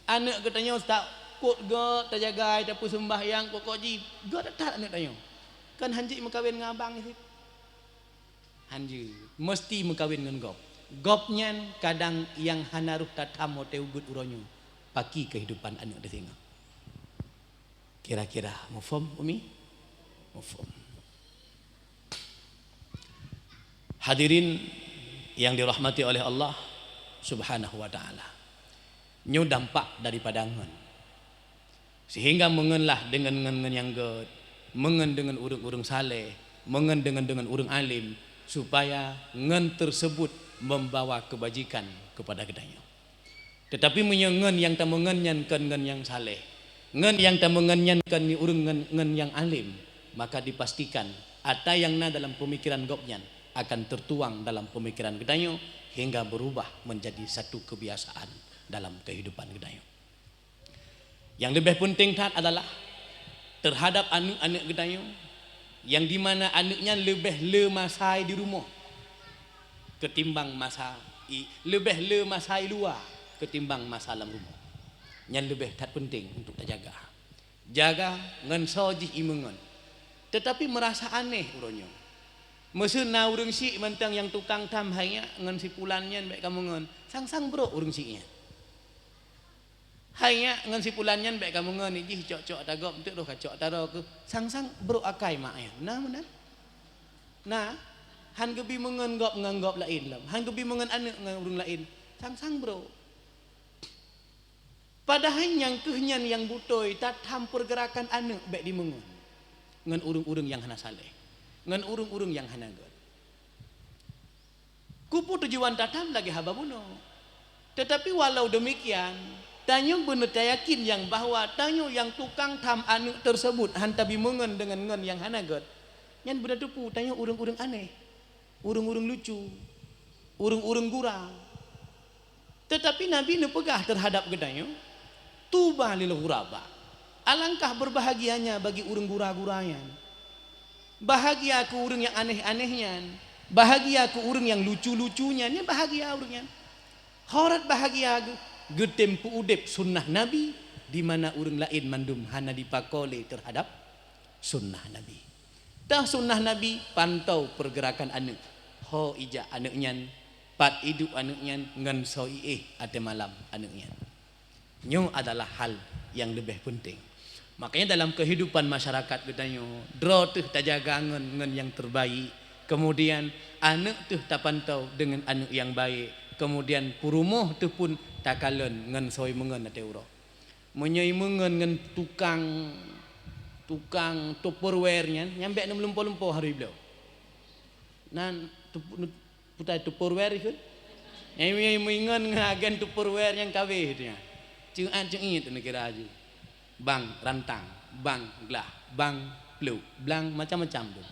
Aneuëk geutanyoe takot gét, tajagai, tapeuseumbahyang, pokok jih gét that aneuëk tanyoe. Kan han jeuet meukawen ngon abang cit. Han jeuet, meuseuti meukawen ngon gob. Gob nyan kadang nyang hana rhoh tatham watée ubit uroe nyoe, paki keuhidupan aneuëk teuh singoh. Kira-kira mufhom, Umi? Mufhom. Hadirin yang dirahmati oleh Allah Subhanahu wa Ta'ala, nyoe dampak daripada ngon. Sehingga meungonlah deungon ngon-ngon nyang gét, meungon deungon ureuëng-ureuëng saleh, meungon deungon-deungon ureuëng alim, supaya ngon tersebut membawa kebajikan kepada geutanyoe. Teutapi meunyoe ngon nyang tameungon nyan kon ngon nyang saleh, ngon nyang tameungon nyan kon ureuëng ngon, ngon nyang alim, maka dipastikan ata nyang na dalam peumikiran gobnyan akan teutuang dalam peumikiran geutanyoe hingga beurubah meunjadi satu keubiasaan dalam keuhidupan geutanyoe. Nyang leubeh peunteng that adalah teuhadab aneuëk-aneuëk geutanyoe, nyang dimana aneuëk nyan leubeh le masa di rumoh ketimbang masa i, leubeh le masa i luwa ketimbang masa lam rumoh. Nyan leubeh that peunteng untuk tajaga. Jaga ngon soe jih imeungon. Teutapi meurasa aneh uroe nyoe. Meuseu na ureuëng syiek mantong nyang tukang tham, "Hai nyak, ngon si pulan nyan bék kameungon." Sang-sang brok ureuëng syiek nyan. "Hai nyak, ngon si pulan nyan bék kameungon, jih cok-cok ata gob, eunteuk roh kacok ata droe keuh." Sang-sang brok akai mak nyan. Na meunan? Na, han geubi meungon gob ngon gob laén lom. Han geubi meungon aneuëk ngon ureuëng laén. Sang-sang brok. Padahai nyang keuh nyan nyang beutôi, tatham peurgeurakan aneuëk bék dimeungon ngon ureuëng-ureuëng nyang hana saleh, ngon ureuëng-ureuëng nyang hana gét. Keupeue tujuan tatham lagée haba bunoe? Teutapi walau deumikian, tanyoe beuneueh tayakin nyang bahwa tanyoe nyang tukang tham aneuëk teuseubut han tabi meungon deungon ngon nyang hana gét, nyan beuneueh teupeue tanyoe ureuëng-ureuëng aneh, ureuëng-ureuëng lucu, ureuëng-ureuëng gura. Teutapi Nabi neupeugah teuhadab geutanyoe, "Tuba lil ghuraba." Alangkah beurbahagianya bagi ureuëng gura-gura nyan. Bahagia keu ureuëng nyang aneh-aneh nyan. Bahagia keu ureuëng nyang lucu-lucu nyan. Nyan bahagia ureuëng nyan. Horat bahagia geu-, geutem peu-udeb sunnah Nabi, di mana ureuëng laén mandum hana jipako lé teuhadab sunnah Nabi. Teuh sunnah Nabi, pantau peurgeurakan aneuëk. Ho ijak aneuëk nyan, pat iduek aneuëk nyan, ngon soe iéh até malam aneuëk nyan. Nyoe adalah hal nyang leubeh peunteng. Makanya dalam keuhidupan masyarakat geutanyoe, droe teuh tajaga ngon, ngon nyang teubaik, kemudian aneuëk teuh tapantau deungon aneuëk nyang baik, kemudian peurumoh teuh pun takalon ngon soe meungon até uroe. Meunyoe meungon ngon tukang, tukang Tupperware nyan, nyan bék neumeulumpo-lumpo harôh ibloe. Nan tup-, nu-, putai Tupperware ikheun. Nyang meungon ngon agen Tupperware nyang kabeh tu nyan. Ceuat-ceuit tu neukira aju. Bang rantang, bang glah, bang pluk, blang macam-macam tu.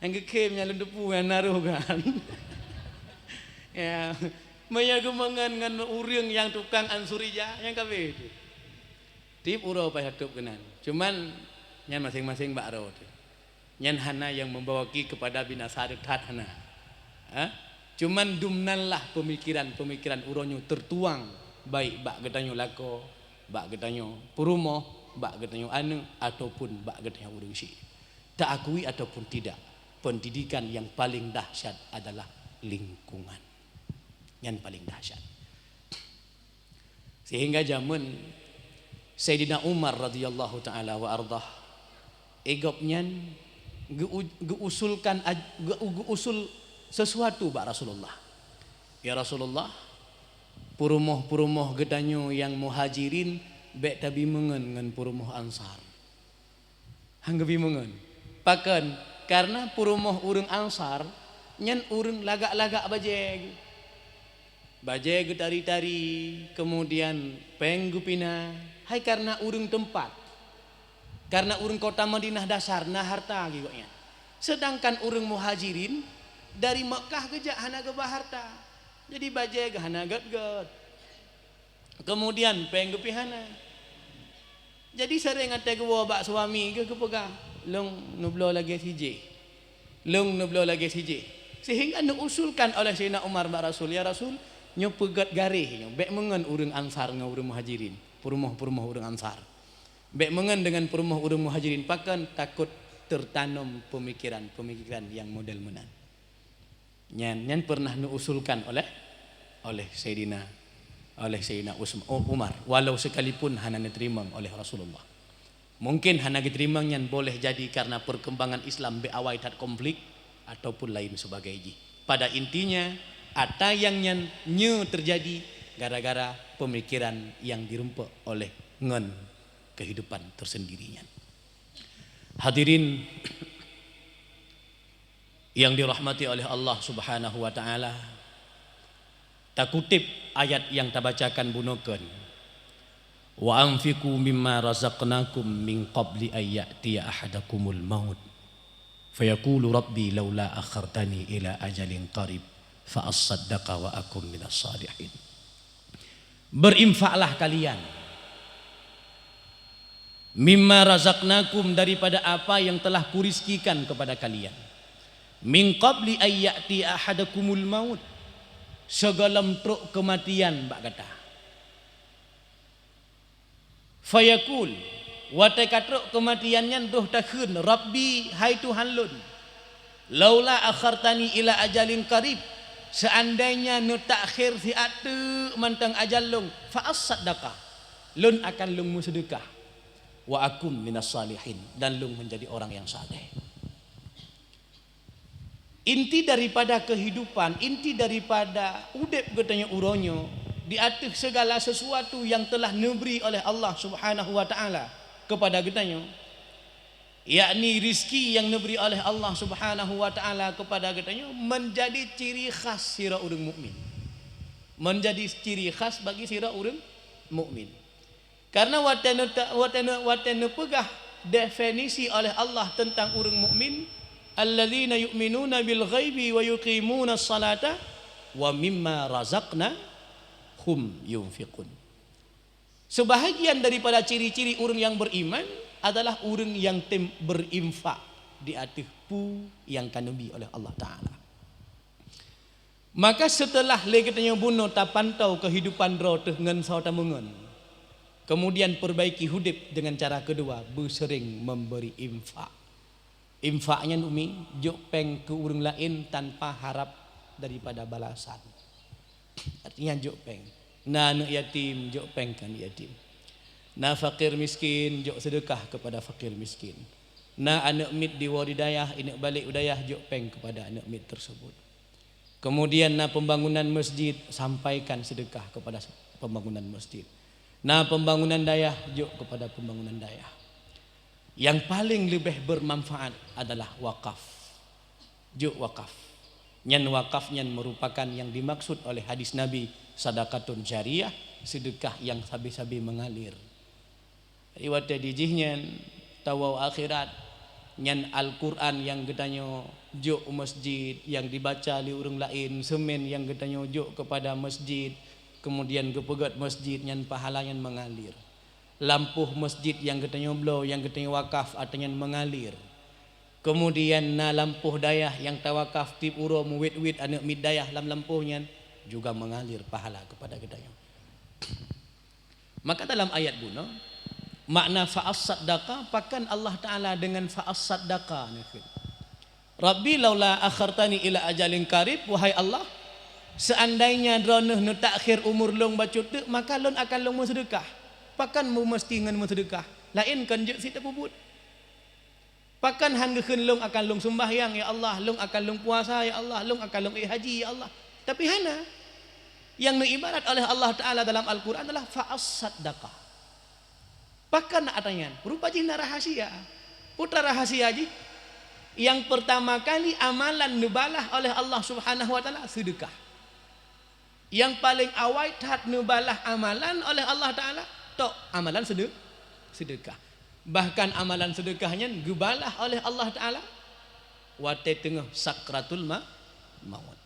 Nyang geukhem nyang lôn teupeu nyang na roh kan. Ya, meunyoe geumeungon ngon ureuëng nyang tukang ansurija, nyang kabeh tu. Tieb uroe paih atôb keunan. Cuman nyan maséng-maséng bak roh teuh. Nyan hana nyang membawa ki keupada binasa teuh that hana. Ha? Cuman dumnanlah peumikiran-peumikiran uroe nyoe teutuang baik bak geutanyoe lakoe, bak geutanyoe peurumoh, bak geutanyoe aneuëk ataupun bak geutanyoe ureuëng syiek. Taakui ataupun tidak, pendidikan yang paling dahsyat adalah lingkungan. Nyan paling dahsyat. Sehingga jameun Saidina Umar radhiyallahu taala wa ardhah, eh, gobnyan geu-, geuusulkan aj-, geu-, geuusul sesuatu bak Rasulullah. "Ya Rasulullah, peurumoh-peurumoh geutanyoe nyang Muhajirin bék tabi meungon ngon peurumoh Ansar." Han geubi meungon. Pakon? Karena peurumoh ureuëng Ansar nyan ureuëng lagak-lagak bajée. Bajée geutari-tari, kemudian péng geupina, hai karena ureuëng teumpat. Karena ureuëng kota Madinah dasar na harta geuh gobnyan. Sedangkan ureuëng Muhajirin dari Mekkah geujak hana geuba harta. Jadi bajée geuh hana gét-gét. Kemudian péng geupih hana. Jadi sering até geuwoe bak suami geuh geupeugah, "Lôn neubloe lagée si jih. Lôn neubloe lagée si jih." Sehingga neuusulkan oleh Saidina Umar bak Rasul, "Ya Rasul, nyoe peugét garéh nyoe, bék meungon ureuëng Ansar ngon ureuëng Muhajirin, peurumoh-peurumoh ureuëng Ansar. Bék meungon deungon peurumoh ureuëng Muhajirin, pakon? Takot teutanom peumikiran-peumikiran nyang model meunan." Nyan, nyan pernah neuusulkan oleh, oleh Saidina, oleh Saidina Usm-, U-, Umar, walau sekalipun hana neuteurimong oleh Rasulullah. Mungkin hana geuteurimong nyan boleh jadi karena perkembangan Islam bék awai that konflik ataupun lain sebagai jih. Pada intinya, ata nyang nyan nyoe terjadi gara-gara pemikiran nyang dirumpok oleh ngon kehidupan tersendiri nyan. Hadirin yang dirahmati oleh Allah Subhanahu wa taala, takutip ayat yang tabacakan bunoe kheun, "Wa anfiqu mimma razaqnakum min qabli an ya'tiya ahadakumul maut, fayaqulu rabbi laula akhartani ila ajalin qarib, fa assaddaqa wa akum minas salihin." Berinfaklah kalian mimma razaqnakum, daripada apa yang telah kurizkikan kepada kalian, min qabli ay ya'ti ahadakumul maut, sigohlom trok keumatian bak gata. Fayaqul, watée ka trok keumatian nyan roh takheun, "Rabbi, hai Tuhan lôn, laula akhartani ila ajalin qarib, seandainya neutakhir siat teuk mantong ajal lôn, fa asaddaqa, lôn akan lôn meuseudeukah, wa akun minas salihin, dan lôn menjadi orang yang saleh." Inti daripada kehidupan, inti daripada udeb geutanyoe uroe nyoe, di ateueh segala sesuatu yang telah neubri oleh Allah Subhanahu wa Ta'ala kepada geutanyoe, yakni rizki yang neubri oleh Allah Subhanahu wa Ta'ala kepada geutanyoe, menjadi ciri khas sidroe ureuëng mukmin. Menjadi ciri khas bagi sidroe ureuëng mukmin. Karena watée neu-, watée neu-, watée neupeugah definisi oleh Allah tentang ureuëng mukmin, "Alladzina yu'minuna bil ghaibi wa yuqimunas salata wa mimma razaqnahum yunfiqun." Sebahagian daripada ciri-ciri ureuëng yang beriman adalah ureuëng yang tem berinfak di ateueh peue nyang ka neubri oleh Allah Ta'ala. Maka seuteulah lé geutanyoe bunoe tapantau keuhidupan droe teuh ngon soe tameungon, kemudian peubaiki udeb deungon cara keudua, beuseuring memberi infak. Infak nyan umi, jok péng keu ureuëng laén tanpa harab daripada balasan. Artinya jok péng. Na aneuëk yatim, jok péng keu aneuëk yatim. Na fakir miskin, jok seudeukah kepada fakir miskin. Na aneuëk miet di woe di dayah, ineuëk balek u dayah, jok péng kepada aneuëk miet tersebut. Kemudian na pembangunan masjid, sampaikan sedekah kepada pembangunan masjid. Na pembangunan dayah, jok kepada pembangunan dayah. Yang paling leubeh bermanfaat adalah wakaf. Jok wakaf. Nyan wakaf nyan merupakan yang dimaksud oleh hadis Nabi, sadaqatun jariyah, sedekah yang sabe-sabe mengalir. Jadi watée di jih nyan tawoe akhirat, nyan Al-Quran nyang geutanyoe jok u masjid, nyang dibaca lé ureuëng laén, seumén nyang geutanyoe jok keupada masjid, kemudian geupeugét masjid nyan pahala nyan mengalir. Lampôh masjid nyang geutanyoe bloe, nyang geutanyoe wakaf atra nyan mengalir. Kemudian na lampôh dayah nyang tawakaf tieb uroe meuwét-wét aneuëk miet dayah lam lampôh nyan juga mengalir pahala keupada geutanyoe. Maka dalam ayat bunoe, makna fa'as saddaqa, pakon Allah Ta'ala deungon fa'as saddaqa neukheun. "Rabbi laula akhartani ila ajalin qarib," wahai Allah, seandainya Droeneueh neutakhir umur lôn bacut teuk, maka lôn akan lôn meuseudeukah. Pakon meumeusti ngon meuseudeukah? Laén kon jeuet sit tapeubuet. Pakon han geukheun lôn akan lôn seumbahyang, ya Allah, lôn akan lôn puasa, ya Allah, lôn akan lôn ék haji, ya Allah. Tapi hana. Nyang neuibarat oleh Allah Ta'ala dalam Al-Quran adalah fa'as saddaqa. Pakon na atra nyan? Rupa jih na rahasia. Peue atra rahasia jih? Nyang pertama kali amalan neubalah oleh Allah Subhanahu wa Ta'ala, seudeukah. Nyang paleng awai that neubalah amalan oleh Allah Ta'ala, tok amalan seude-, seudeukah. Bahkan amalan seudeukah nyan geubalah oleh Allah Ta'ala watée teungoh sakratul ma-, maut.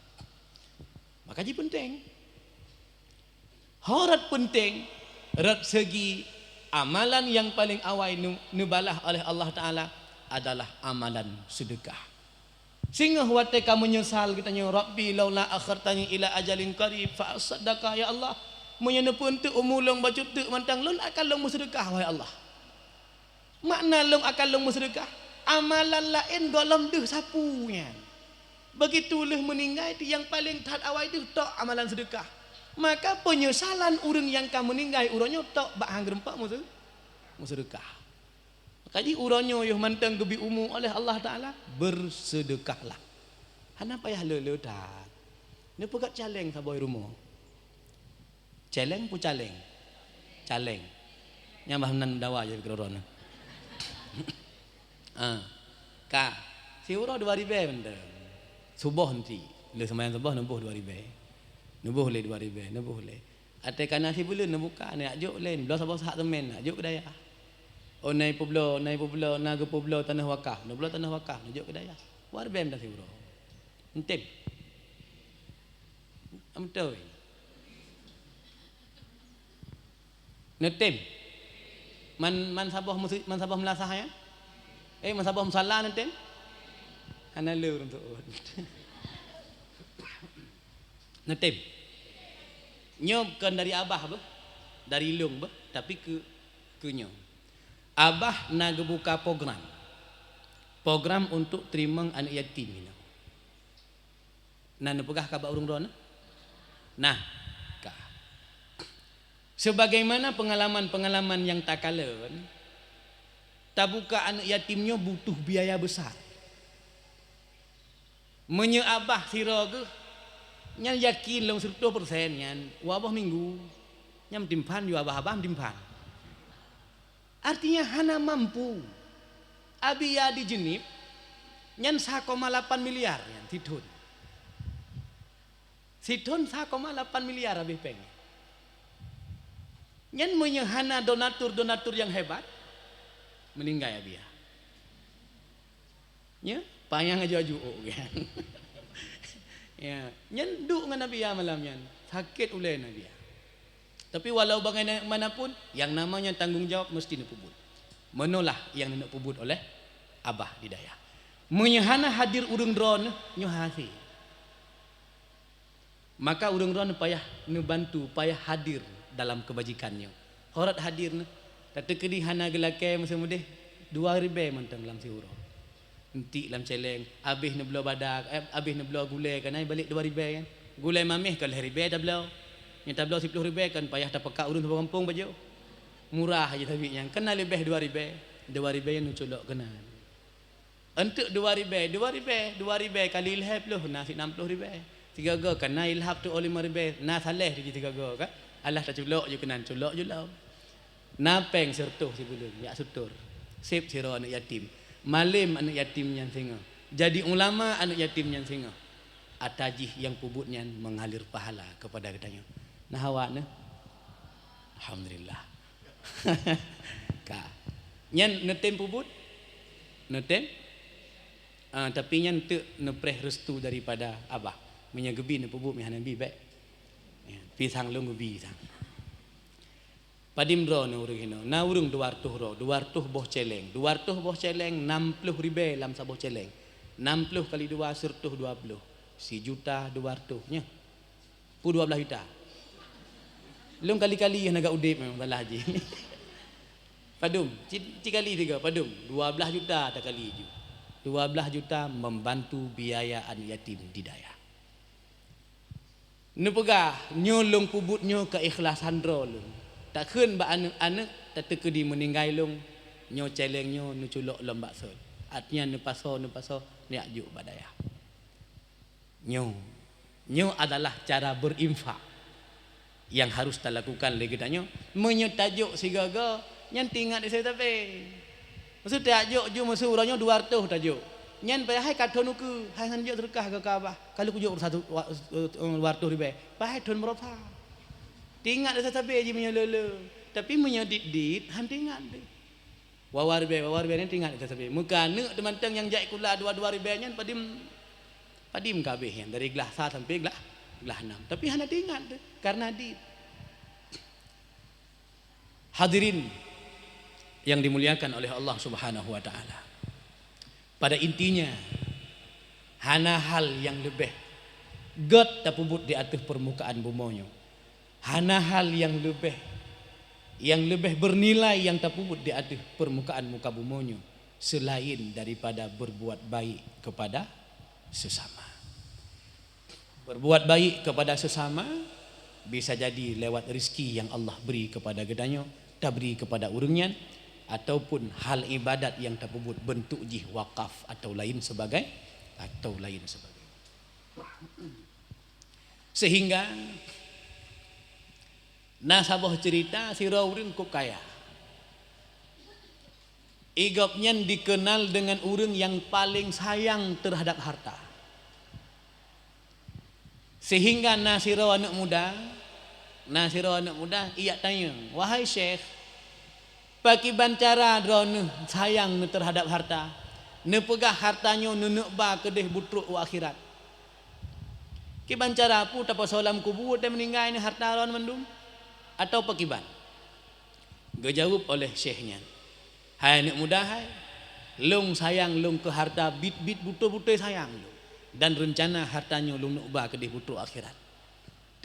Maka jih peunteng. Ho rot peunteng, rot seugi amalan nyang paleng awai neu-, neubalah oleh Allah Ta'ala adalah amalan seudeukah. Singoh watée ka meunyeusal geutanyoe, "Rabbi laula akhartani ila ajalin qarib fa asaddaqa, ya Allah, meunyoe neupeueunteuk umu lôn bacut teuk mantong lôn akan lôn meuseudeukah, wahai Allah." Makna lôn akan lôn meuseudeukah, amalan laén gohlom deuh sapeue nyan. Begitu lheueh meuninggai, nyang paleng that awai deuh tok amalan seudeukah. Maka peunyesalan ureuëng nyang ka meuninggai uroe nyoe tok bak han geurumpok meuseu-, meuseudeukah. Maka jih uroe nyoe yoh mantong geubri umu oleh Allah Ta'ala, berseudeukahlah. Hana payah le-le that. Neupeugét caleng saboh rumoh. Celeng pu caleng? Caleng. Nyang bah nan dawa je keudroe-droe nyan. Ah. Ka. Siuroe dua ribée mantong. Suboh nanti. Le seumayang suboh neuboh dua ribée. Neuboh lé dua ribée, neuboh lé. Até kana sibuleuen neubuka, neujak jok lé, bloe saboh sahak seumén, neujak jok keu dayah. Oh, na ipeubloe, na ipeubloe, na geupeubloe tanoh wakaf, neubloe tanoh wakaf, neujak jok keu dayah. Dua ribée mantong siuroe. Eunteuk. Beutôi. Neutem. Man, man saboh meusi-, man saboh meulasah nyan? Eh, man saboh musala neutem? Hana le ureuëng tuon. Neutem. Nyoe kon dari abah beuh, dari lôn beuh, tapi keu Keu nyoe, Abah na geubuka program. Program untuk teurimong aneuk yatim inoe. Na neupeugah ka bak ureuëng droeneuh? Nah, ka. Sebagaimana pengalaman-pengalaman nyang takalon, tabuka aneuk yatim nyoe butuh biaya besar. Meunyoe abah sidroe geuh, nyan yakin lom sireutoh persen nyan, u abah minggu, nyan meutimpan, yue abah-abah meutimpan. Artinya hana mampu. Abia di Jeunieb, nyan sa koma lapan miliar nyan sithon. Sithon sa koma lapan miliar abéh péng. Nyan meunyoe hana donatur-donatur nyang hebat, meuninggai abia. Nya, panyang aju-aju ôk nyan. Ya, nyan duek ngon abia malam nyan, sakét ulée ngon abia. Tapi walau bagaimanapun, yang namanya tanggung jawab mesti neupeubuet. Meunolah nyang neupeubuet oleh abah di dayah. Meunyoe hana hadir ureuëng droeneuh, nyoe hase. Maka ureuëng droeneuh payah neubantu, payah hadir dalam keubajikan nyoe. Horot hadir neuh, tateukeudi hana geulakée meuseumudeh dua ribée mantong lam siuroe. Entik lam céléng, abéh neubloe bada, eh, abéh neubloe gulée, kana balek dua ribée kan. Gulée mameh ka lhée ribée tabloe. Nyang tabloe siploh ribée kan payah tapeuka ureuëng saboh gampông pajoh. Murah aja sabit nyan, kana leubeh dua ribée. Dua ribée nyan neuculok keunan. Enteuk dua ribée, dua ribée, dua ribée kali lhée ploh na sinam ploh ribée. Sigoe-goe kana ilhab tu lima ribée, na saléh tu jih sigoe-goe ka. Alah taculok ju keunan, culok ju lom. Na péng sireutoh sibuleuen, jak sutor. Seb sidroe aneuk yatim. Malem aneuk yatim nyan singoh. Jadi ulama aneuk yatim nyan singoh. Ata jih nyang peubuet nyan mengalir pahala kepada geutanyoe. Nah, awak nyoe. Alhamdulillah. Ka. Nyan neutem peubuet? Neutem? Ah, tapi nyan teuk neupreh restu daripada abah. Meunyoe geubi neupeubuet, meuhana bi bék. Ya, pisang lôn geubi sang. Padum droe nyoe ureuëng hinoe? Na ureuëng dua reutôh droe, dua reutôh boh céléng. Dua reutôh boh céléng, nam ploh ribée lam saboh céléng. Nam ploh kali dua, sireutoh dua ploh. Sijuta dua reutôh nyoe. Peue dua blaih juta? Lôn kali-kali hana gak udeb memang salah jih. Padum, ci, ci kali tiga, padum? Dua blaih juta takali ju. Dua blaih juta membantu biaya aneuk yatim di dayah. Neupeugah, nyoe lôn peubuet nyoe keu ikhlasan droe lôn. Takheun bak aneuk-aneuk, tateukeudi meuninggai lôn, nyoe céléng nyoe neuculok lom bak sot. Artinya neupasoe, neupasoe, neujak jok bak dayah. Nyoe, nyoe adalah cara berinfak yang harus talakukan lé geutanyoe. Meunyoe tajok sigoe-goe, nyan teuingat di sabe-sabe. Maksud tajok ju meusu uroe nyoe dua reutôh tajok. Nyan payah hai ka thon ukeue, hai hana jok seudeukah keu abah. Ka lheueh kujok satu wa-, dua reutôh ribée, payah hai thon meurosa. Teuingat di sabe-sabe jih meunyoe le-le. Tapi meunyoe dit-dit, han teuingat deh. Wawa ribée, wawa ribée nyan teuingat di sabe-sabe. Meukaneuk teumantong nyang jak sikula dua-dua ribée nyan padum, padum ka abéh nyan, dari glah sa sampai glah, glah nam. Tapi hana teuingat deh, karena dit. Hadirin yang dimuliakan oleh Allah Subhanahu wa Ta'ala. Pada intinya, hana hal nyang leubeh gét tapeubuet di ateueh peurmukaan bumoe nyoe. Hana hal nyang leubeh, nyang leubeh beunilai nyang tapeubuet di ateueh peurmukaan muka bumoe nyoe, seulaén daripada berbuat baik kepada sesama. Berbuat baik kepada sesama bisa jadi lewat rezeki yang Allah beri kepada geutanyoe, tabri kepada ureuëng nyan, ataupun hal ibadat yang tapeubuet bentuk jih wakaf atau lain sebagai, atau lain sebagai. Sehingga na saboh cerita sidroe ureuëng kok kaya. Igobnyan dikenal dengan ureuëng yang paling sayang terhadap harta. Sehingga na sidroe aneuk muda, na sidroe aneuk muda ijak tanyong, "Wahai Syekh, pakiban cara droeneuh sayang neuh terhadap harta? Neupeugah harta nyoe neuneuk ba keudeh beutrok u akhirat. Kiban cara peue tapasoe lam kubu watée meuninggai neuh harta droeneuh mandum? Atawa pakiban?" Geujaweueb oleh syekh nyan, "Hai aneuk muda hai, lôn sayang lôn keu harta biet-biet beutôi-beutôi sayang lôn, dan reuncana harta nyoe lôn neuk ba keudeh beutrok akhirat.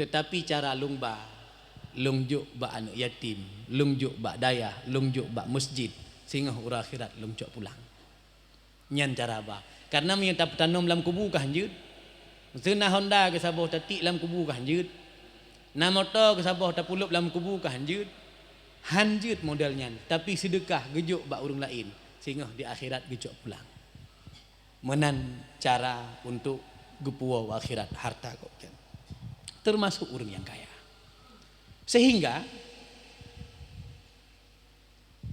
Teutapi cara lôn ba, Lôn jok bak aneuëk yatim, lôn jok bak dayah, lôn jok bak masjid, singoh uroe akhirat lôn cok pulang. Nyan cara ba. Karena meunyoe tapeutanom lam kubu ka hanjeuet. Meuseu na honda keu saboh tatiek lam kubu ka hanjeuet. Na moto keu saboh tapulop lam kubu ka hanjeuet. Hanjeuet model nyan, tapi seudeukah geujok bak ureuëng laén, singoh di akhirat geucok pulang. Meunan cara untuk geupuwoe akhirat harta gobnyan. Teumasok ureuëng nyang kaya. Sehingga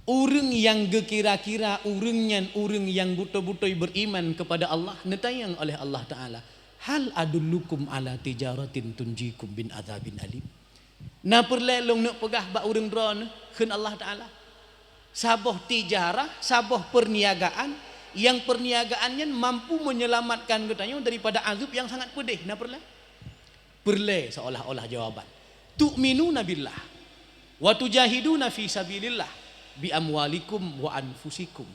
ureuëng nyang geukira-kira ureuëng nyan ureuëng nyang beutôi-beutôi beriman kepada Allah, neutanyong oleh Allah Taala, "Hal adullukum ala tijaratin tunjikum min adzabin alim?" Na peureulée lôn neuk peugah bak ureuëng droeneuh, kheun Allah Taala, saboh tijarah, saboh perniagaan, nyang perniagaan nyan mampu menyelamatkan geutanyoe daripada azab nyang sangat pedih. Na peureulée? Peureulée seolah-olah jawaban. "Tu'minuna billah wa tujahiduna fi sabilillah bi amwalikum wa anfusikum."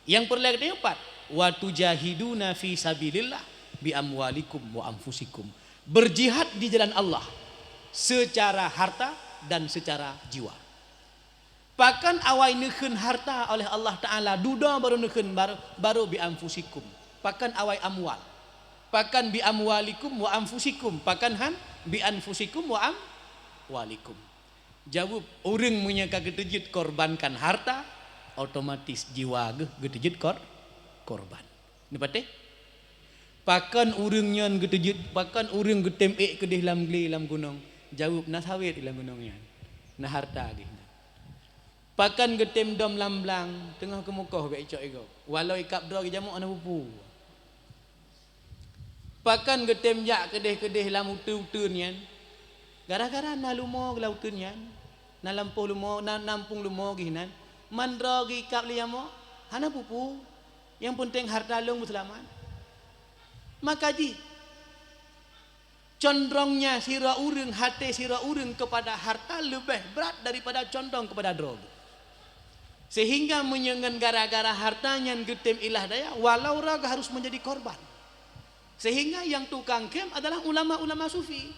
Nyang peureulée geutanyoe pat, "Wa tujahiduna fi sabilillah bi amwalikum wa anfusikum." Berjihad di jalan Allah secara harta dan secara jiwa. Pakon awai neukheun harta oleh Allah Taala, dudoe barô neukheun, barô, barô bi anfusikum. Pakon awai amwal. Pakon bi amwalikum wa anfusikum. Pakon han bi anfusikum wa amwalikum. Jaweueb, ureuëng meunyoe ka geuteujeuet korbankan harta, otomatis jiwa geuh geuteujeuet kor-, korban. Neupatéh? Pakon ureuëng nyan geuteujeuet, pakon ureuëng geutem ék keudeh lam glé lam gunong? Jaweueb, na sawét lam gunong nyan. Na harta geuh nyan. Pakon geutem dom lam blang, teungoh keumukoh bék icok igob. Walau ikab droe geujamok hana peue-peue. Pakon geutem jak keudeh-keudeh lam uteuen-uteuen nyan? Gara-gara na lumo lam uteuen nyan, na lampôh lumo, na nampung lumo geuh nan. Man droe geuikab lé jamok, hana peue-peue. Nyang peunteng harta lôn beuseulamat. Maka jih, condrongnya sidroe ureuëng, até sidroe ureuëng keupada harta leubeh brat daripada condrong keupada droe. Sehingga meunyoe ngon gara-gara harta nyan geutem ilah daya, walau raga harus menjadi korban. Sehingga nyang tukang khém adalah ulama-ulama sufi.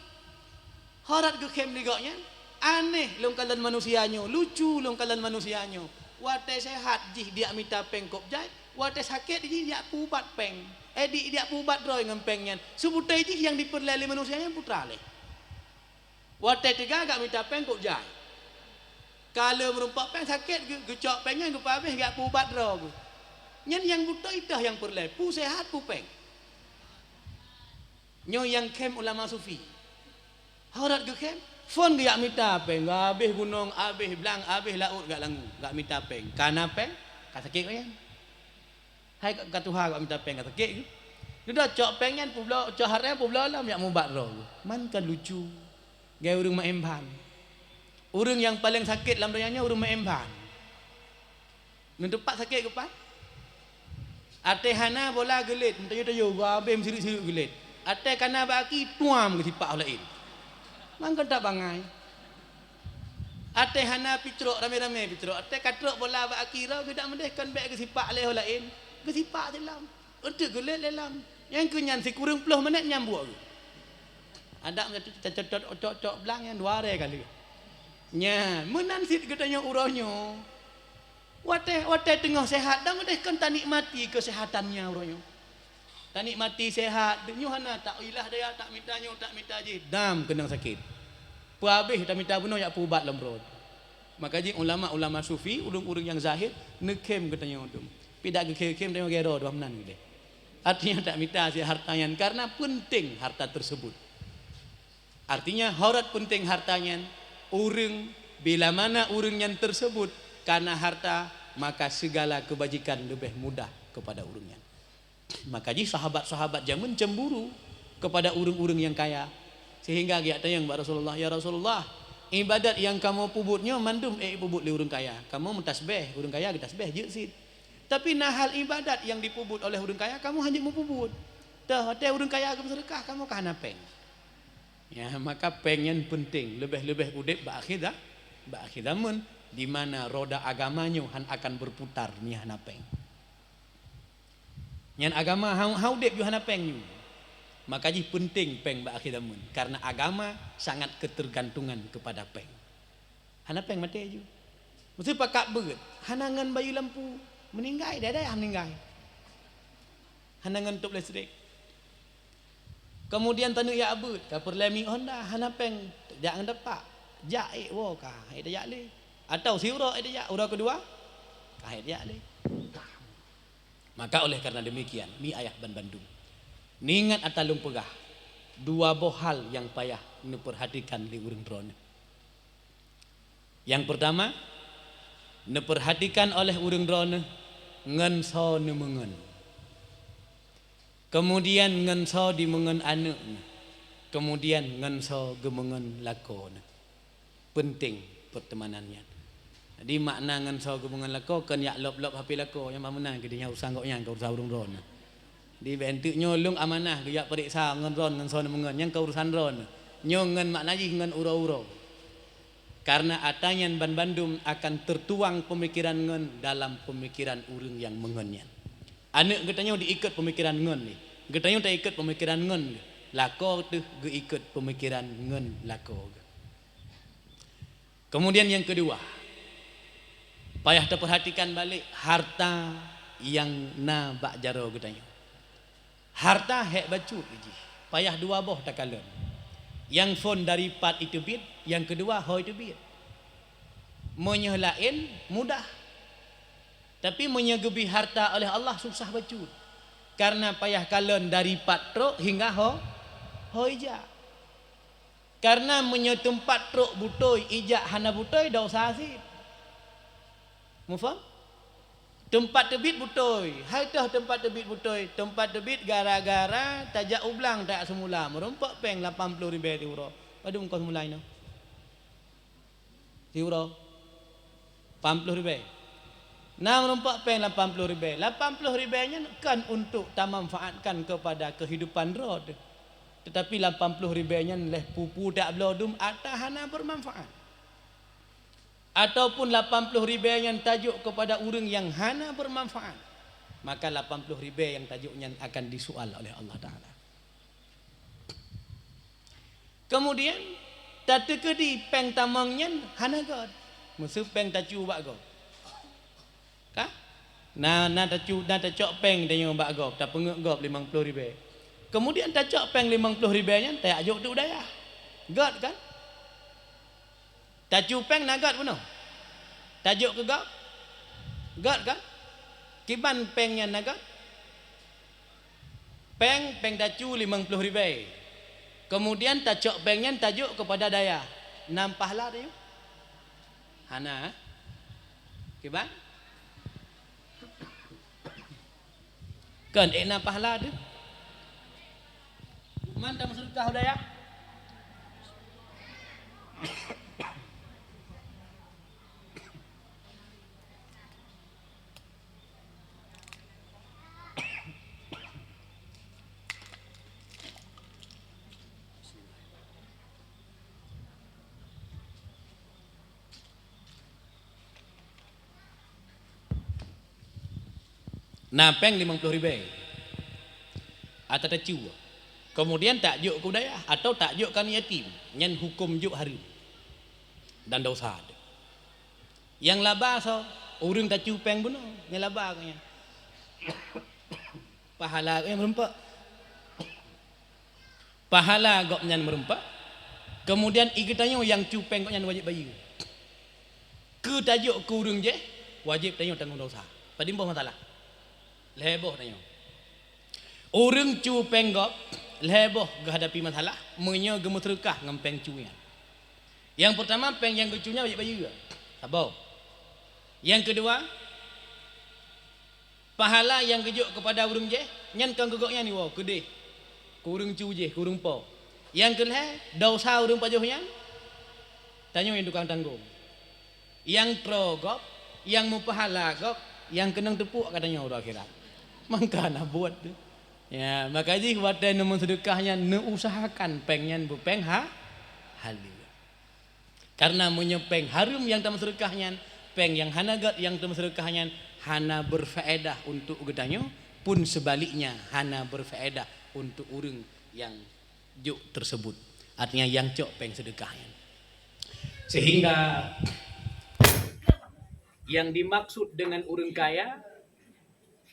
Horat geukhém lé gobnyan, aneh lôn kalon manusia nyoe, lucu lôn kalon manusia nyoe. Watée sehat jih dijak mita péng kôb jai, watée sakét jih dijak peuubat péng. Eh, di, dijak peuubat droe ngon péng nyan. Seubutée jih nyang dipeureulée lé manusia nyan peue teuma lé. Watée teuga geujak mita péng kôb jai. Ka lheueh meurumpok péng sakét geu-, geucok péng nyan geupeuhabéh geujak peuubat droe geuh. Nyan nyang beutôi teuh nyang peureulée, peue sehat peue péng. Nyoe nyang khém ulama sufi. Horat geukhém, phon geujak mita péng, habéh gunong, habéh blang, habéh laôt geujak langue, geujak mita péng. Ka na péng, ka sakét gobnyan. Hai ka, ka tuha geujak mita péng, ka sakét geuh. Dudoe cok péng nyan peubloe, cok hareuem peubloe lom jak mubat droe geuh. Man ka lucu. Gaya ureuëng maén ban. Ureuëng nyang paleng sakét lam donya nyoe ureuëng maén ban. Neuteupat sakét geuh pat. Até hana bola geulet, meutoyo-toyo, geuhabéh meusireuk-sireuk geulet. Até kana bak aki, tuam geusipak laén. Mangkon that bangai. Até hana picrok, ramé-ramé picrok. Até ka trok bola bak aki roh, geudak meudeh kon bék geusipak lé ho laén. Geusipak silam. Eunteuk geulet lé lam. Nyang keu nyan sikureueng ploh menét nyambuek geuh. Adak meunyoe tacocok-cocok blang nyang dua ré kali. Nyan, meunan cit geutanyoe uroe nyoe. Watée, watée teungoh sehat, dang udeh kon tanikmati keusehatan nyan uroe nyoe. Tanikmati sehat, nyoe hana tak ilah daya, tak mita nyoe, tak mita jih, dam keunong sakét. Peuhabéh tamita bunoe jak peuubat lom rot. Maka jih ulama-ulama sufi, ureuëng-ureuëng nyang zahid, neukhém geutanyoe dum. Pi dak geukhém-khém tanyoe gero dua meunan geude. Artinya tak mita si harta nyan karena penting harta tersebut. Artinya horat penting harta nyan, ureuëng bila mana ureuëng nyan tersebut karena harta, maka segala kebajikan lebih mudah kepada ureuëng nyan. Maka jih sahabat-sahabat jameun cemburu kepada ureuëng-ureuëng nyang kaya, sehingga geujak tanyong bak Rasulullah, "Ya Rasulullah, ibadat nyang kamoe peubuet nyoe mandum ék peubuet lé ureuëng kaya. Kamoe meutasbeh, ureuëng kaya geutasbeh jeuet cit. Tapi na hal ibadat nyang dipeubuet oleh ureuëng kaya, kamoe hana jeuet meupeubuet. Teuh, watée ureuëng kaya geumeuseudeukah, kamoe ka hana péng." Ya, maka péng nyan penting, leubeh-leubeh udeb bak akhé za-, bak akhé zaman, di mana roda agama nyoe han akan berputar meunyoe hana péng. Nyan agama ha-, ha udeb yoh hana péng nyoe. Maka jih penting péng bak akhé zaman, karena agama sangat ketergantungan kepada péng. Hana péng maté ju. Meusti pakat beuet, hana ngon bayeue lampu, meuninggai, dai-dai meuninggai. Hana ngon top listrik. Kemudian taneuk jak beuet, ka peureulée mi Honda, hana péng, jak ngon tapak. Jak ék woe ka, han ék tajak lé. Atawa siuroe ék tajak, uroe keudua, ka han ék tajak lé. Maka oleh karena demikian, mi ayah banbandum, neuingat ata lôn peugah, dua boh hal nyang payah neupeurhatikan lé ureuëng droeneuh. Nyang peurtama, neupeurhatikan oleh ureuëng droeneuh ngon soe neumeungon. Keumudian ngon soe dimeungon aneuëk neuh. Keumudian ngon soe geumeungon lakoe neuh. Peunteng peuteumanan nyan. Jadi makna ngon soe geumeungon lakoe kon jak lop-lop hapé lakoe, nyang meunan keu dinya urusan gobnyan, kon urusan ureuëng droeneuh. Di bak enteuk nyoe lôn amanah geujak peuriksa ngon droeneuh ngon soe neumeungon, nyan kon urusan droeneuh. Nyoe ngon makna jih ngon uroe-uroe. Karena ata nyan banbandum akan teutuang peumikiran ngon dalam peumikiran ureuëng nyang meungon nyan. Aneuëk geutanyoe diikot peumikiran ngon lé. Geutanyoe taikot peumikiran ngon geuh. Lakoe teuh geuikot peumikiran ngon lakoe geuh. Keumudian nyang keudua, payah tapeurhatikan balek harta nyang na bak jaroe geutanyoe. Harta hék bacut jih, payah dua boh takalon. Nyang phon dari pat iteubiet, nyang keudua ho iteubiet. Meunyoe laén mudah, tapi meunyoe geubri harta oleh Allah susah bacut. Karena payah kalon dari pat trok hingga ho, ho ijak. Karena meunyoe teumpat trok butôi, ijak hana butôi, dosa cit. Muphom? Teumpat teubiet butôi, hai toh teumpat teubiet butôi, teumpat teubiet gara-gara tajak u blang tajak seumula, meurumpok péng lapan ploh ribée siuroe. Padum kos mulai nyoe? Siuroe? Lapan ploh ribée. Na meurumpok péng lapan ploh ribée. Lapan ploh ribée nyan kon untuk tamanfaatkan kepada kehidupan droe teuh. Tetapi lapan ploh ribée nyan lheuh peue-peue dak bloe dum ata hana bermanfaat. Ataupun lapan ploh ribée nyan tajok kepada ureuëng nyang hana bermanfaat, maka lapan ploh ribée nyang tajok nyan akan disoal oleh Allah Taala. Kemudian, tateukeudi péng tamong nyan hana göt, meuseu péng tacu bak gob. Ka? Na, na tacu, na tacok péng tanyoe bak gob, tapeungeuet gob limong ploh ribée. Kemudian tacok péng limong ploh ribée nyan tajak jok teuk u dayah. Göt kan? Tacu péng na göt bunoe? Tajok keu gob? Göt kan? Kiban péng nyan na göt? Péng, péng tacu limong ploh ribée. Kemudian tacok péng nyan tajok keupada dayah. Na pahala tanyoe? Hana. Kiban? Kon ék na pahala teuh. Man tameuseudeukah u dayah? Na péng limong ploh ribée. Ata tacu. Kemudian tajok keu dayah atau tajok keu aneuk yatim. Nyan huköm jok hareuem dan dosa. Nyang laba soe? Ureuëng tacu péng bunoe, nyang laba gobnyan. Pahala gobnyan meureumpok. Pahala gobnyan meureumpok. Kemudian, i geutanyoe nyang cu péng gobnyan wajéb bayeue. Keu tajok keu ureuëng jéh, wajéb tanyoe tanggong dosa. Padum boh masalah? Lhée boh tanyoe. Ureuëng cu péng gob, lhée boh geuhadapi masalah meunyoe geumeuseudeukah ngon péng cu nyan. Nyang peurtama, péng nyang geucu nyan wajéb bayeue. Saboh. Nyang keudua, pahala nyang geujok keupada ureuëng jéh, nyan kon keu gobnyan iwoe, keudeh. Keu ureuëng cu jéh, keu ureuëng po. Nyang keulhée, desya ureuëng pajoh nyan, tanyoe nyang tukang tanggong. Nyang troe gob, nyang meupahala gob, nyang keunong teupok ka tanyoe uroe akhirat. Mangka na buet teuh. Ya, maka jih watée neumeuseudeukah nyan neuusahakan péng nyan beupéng ha-, halal. Karena meunyoe péng hareuem nyang tameuseudeukah nyan, péng nyang hana gét nyang tameuseudeukah nyan hana berfaedah untuk geutanyoe, pun sebaliknya hana berfaedah untuk ureuëng nyang jok tersebut. Artinya nyang cok péng seudeukah nyan. Sehingga yang dimaksud dengan ureuëng kaya,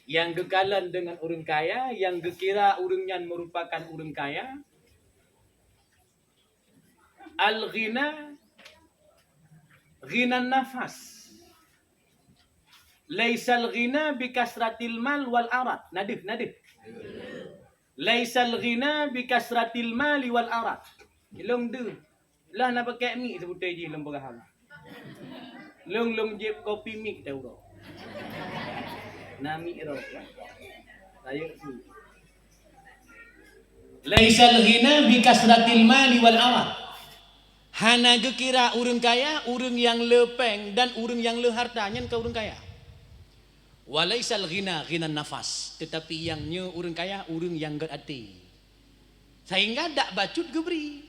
yang geukalon dengan ureuëng kaya, yang geukira ureuëng nyan merupakan ureuëng kaya, al-ghina, ghinan nafas. Laisal ghina bi kasratil mal wal arad. Nadeuh, nadeuh. Laisal ghina bi kasratil mali wal arad. Ilong deuh. Lah na pakai mik sebutai jih lom peugah. Long, long jeb kopi mik teuh uroe. Na mik roh. Rayeuk su. Laisal ghina bi kasratil mali wal arad. Hana geukira ureuëng kaya, ureuëng nyang le péng dan ureuëng nyang le harta nyan ka ureuëng kaya. Walaisal ghina ghinan nafas, tetapi nyang nyoe ureuëng kaya, ureuëng nyang gét até. Sehingga dak bacut geubri.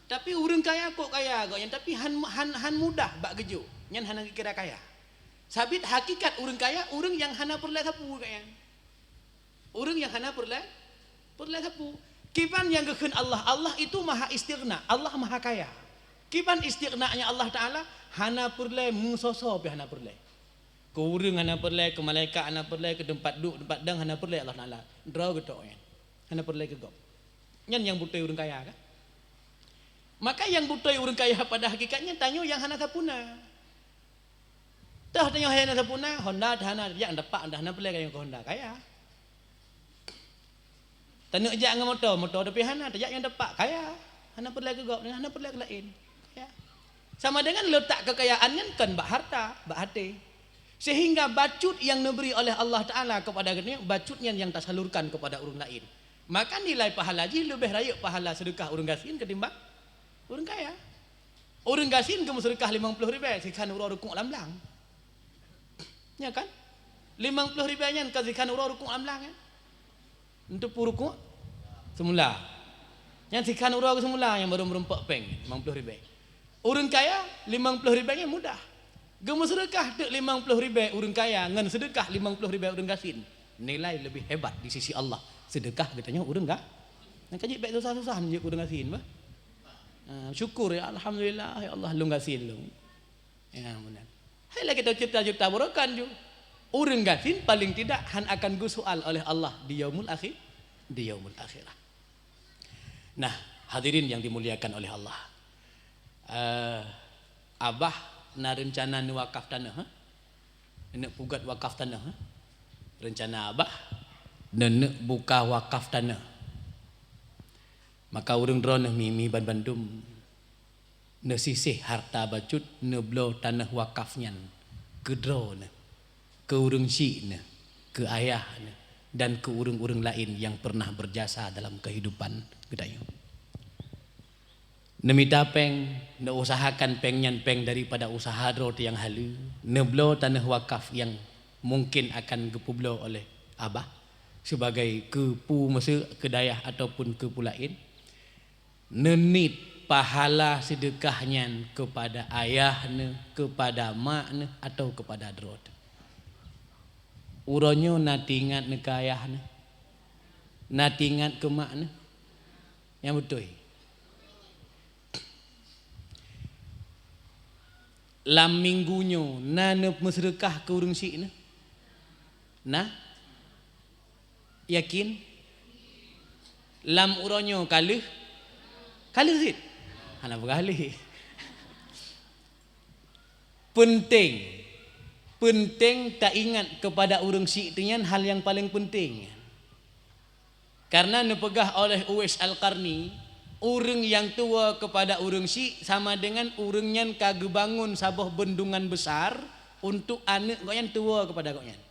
Tapi ureuëng kaya kok kaya gobnyan, tapi han, han, han mudah bak geujok. Nyan hana geukira kaya. Sabit hakikat ureuëng kaya, ureuëng nyang hana peureulée sapeue gobnyan. Ureuëng nyang hana peureulée, peureulée sapeue. Kiban nyang geukheun Allah, Allah itu maha istighna, Allah maha kaya. Kiban istighnanya Allah Taala, hana peureulée meusoe-soe pih hana peureulée. Keu ureuëng hana peureulée, keu malaikat hana peureulée, keu teumpat duek, teumpat dong hana peureulée Allah Taala. Droe geutok nyan. Hana peureulée keu gob. Nyan nyang beutôi ureuëng kaya kan? Maka nyang beutôi ureuëng kaya pada hakikatnya tanyoe nyang hana sapeue na. Toh tanyoe hana sapeue na, Honda teuh hana, tajak nyang tepak, hana peureulée keu Honda, kaya. Taneuk jak ngon moto, moto tapi hana, tajak nyang tepak, kaya. Hana peureulée keu gob, hana peureulée keu laén. Kaya. Sama dengan letak kekayaan nyan kon bak harta, bak até. Sehingga bacut nyang neubri oleh Allah Taala kepada geutanyoe, bacut nyan nyang tasalurkan kepada ureuëng laén. Maka nilai pahala jih leubeh rayeuk pahala seudeukah ureuëng gasien ketimbang ureuëng kaya. Ureuëng gasien geumeuseudeukah limong ploh ribée, sikhan uroe rukuk lam blang. Nya kan? Limong ploh ribée nyan ka sikhan uroe rukuk lam blang, ya? Neuteupeue rukuk seumula. Nyan sikhan uroe geuh seumula nyang barô meurumpok péng, limong ploh ribée. Ureuëng kaya, limong ploh ribée nyan mudah. Geumeuseudeukah teuk limong ploh ribée ureuëng kaya ngon seudeukah limong ploh ribée ureuëng gasien. Nilai leubeh hebat di sisi Allah seudeukah geutanyoe ureuëng ga-, nyang ka jeuet bék susah-susah neujeuet ureuëng gasien, bah. Ah, syukur, ya, alhamdulillah, ya Allah, lôn gasien lôn. Ya, meunan. Hai lagée tajuta-juta barokan ju. Ureuëng gasien paling tidak han akan geusoal oleh Allah di yaumul akhir, di yaumul akhirah. Nah, hadirin yang dimuliakan oleh Allah. Eh, Abah na reuncana neuwakaf taneuh, ha? Neuk peugét wakaf taneuh, ha? Reuncana Abah neuk buka wakaf taneuh. Maka ureuëng droeneuh mi-, mi ban bandum neusiseh harta bacut neubloe taneuh wakaf nyan keu droeneuh, keu ureuëng syik neuh, keu ayah neuh, dan keu ureuëng-ureuëng laén nyang peureunah beujasa dalam keuhidupan geutanyoe. Neumita péng, neuusahakan péng nyan péng daripada usaha droe nyang haleue, neubloe taneuh wakaf nyang mungken akan geupeubloe oleh Abah sibagai keu peue meuseuk, keu dayah ataupun keu peue laén. Neuniet pahala seudeukah nyan keupada ayah neuh, keupada mak neuh, atawa keupada droe teuh. Uroe nyoe na teuingat neuh keu ayah neuh, na teuingat keu mak neuh. Nyang beutôi. Lam minggu nyoe na neumeuseudeukah keu ureuëng syik neuh? Na? Yakin? Lam uroe nyoe ka lheueh? Ka lheueh cit? Hana peugah lé. Peunteng, peunteng taingat keupada ureuëng syik teuh nyan hal nyang paleng peunteng. Karena neupeugah oleh Uwais Al-Qarni, ureuëng nyang tuwoe keupada ureuëng syik sama dengan ureuëng nyan ka geubangon saboh beundungan beusar untuk aneuëk gobnyan tuwoe keupada gobnyan.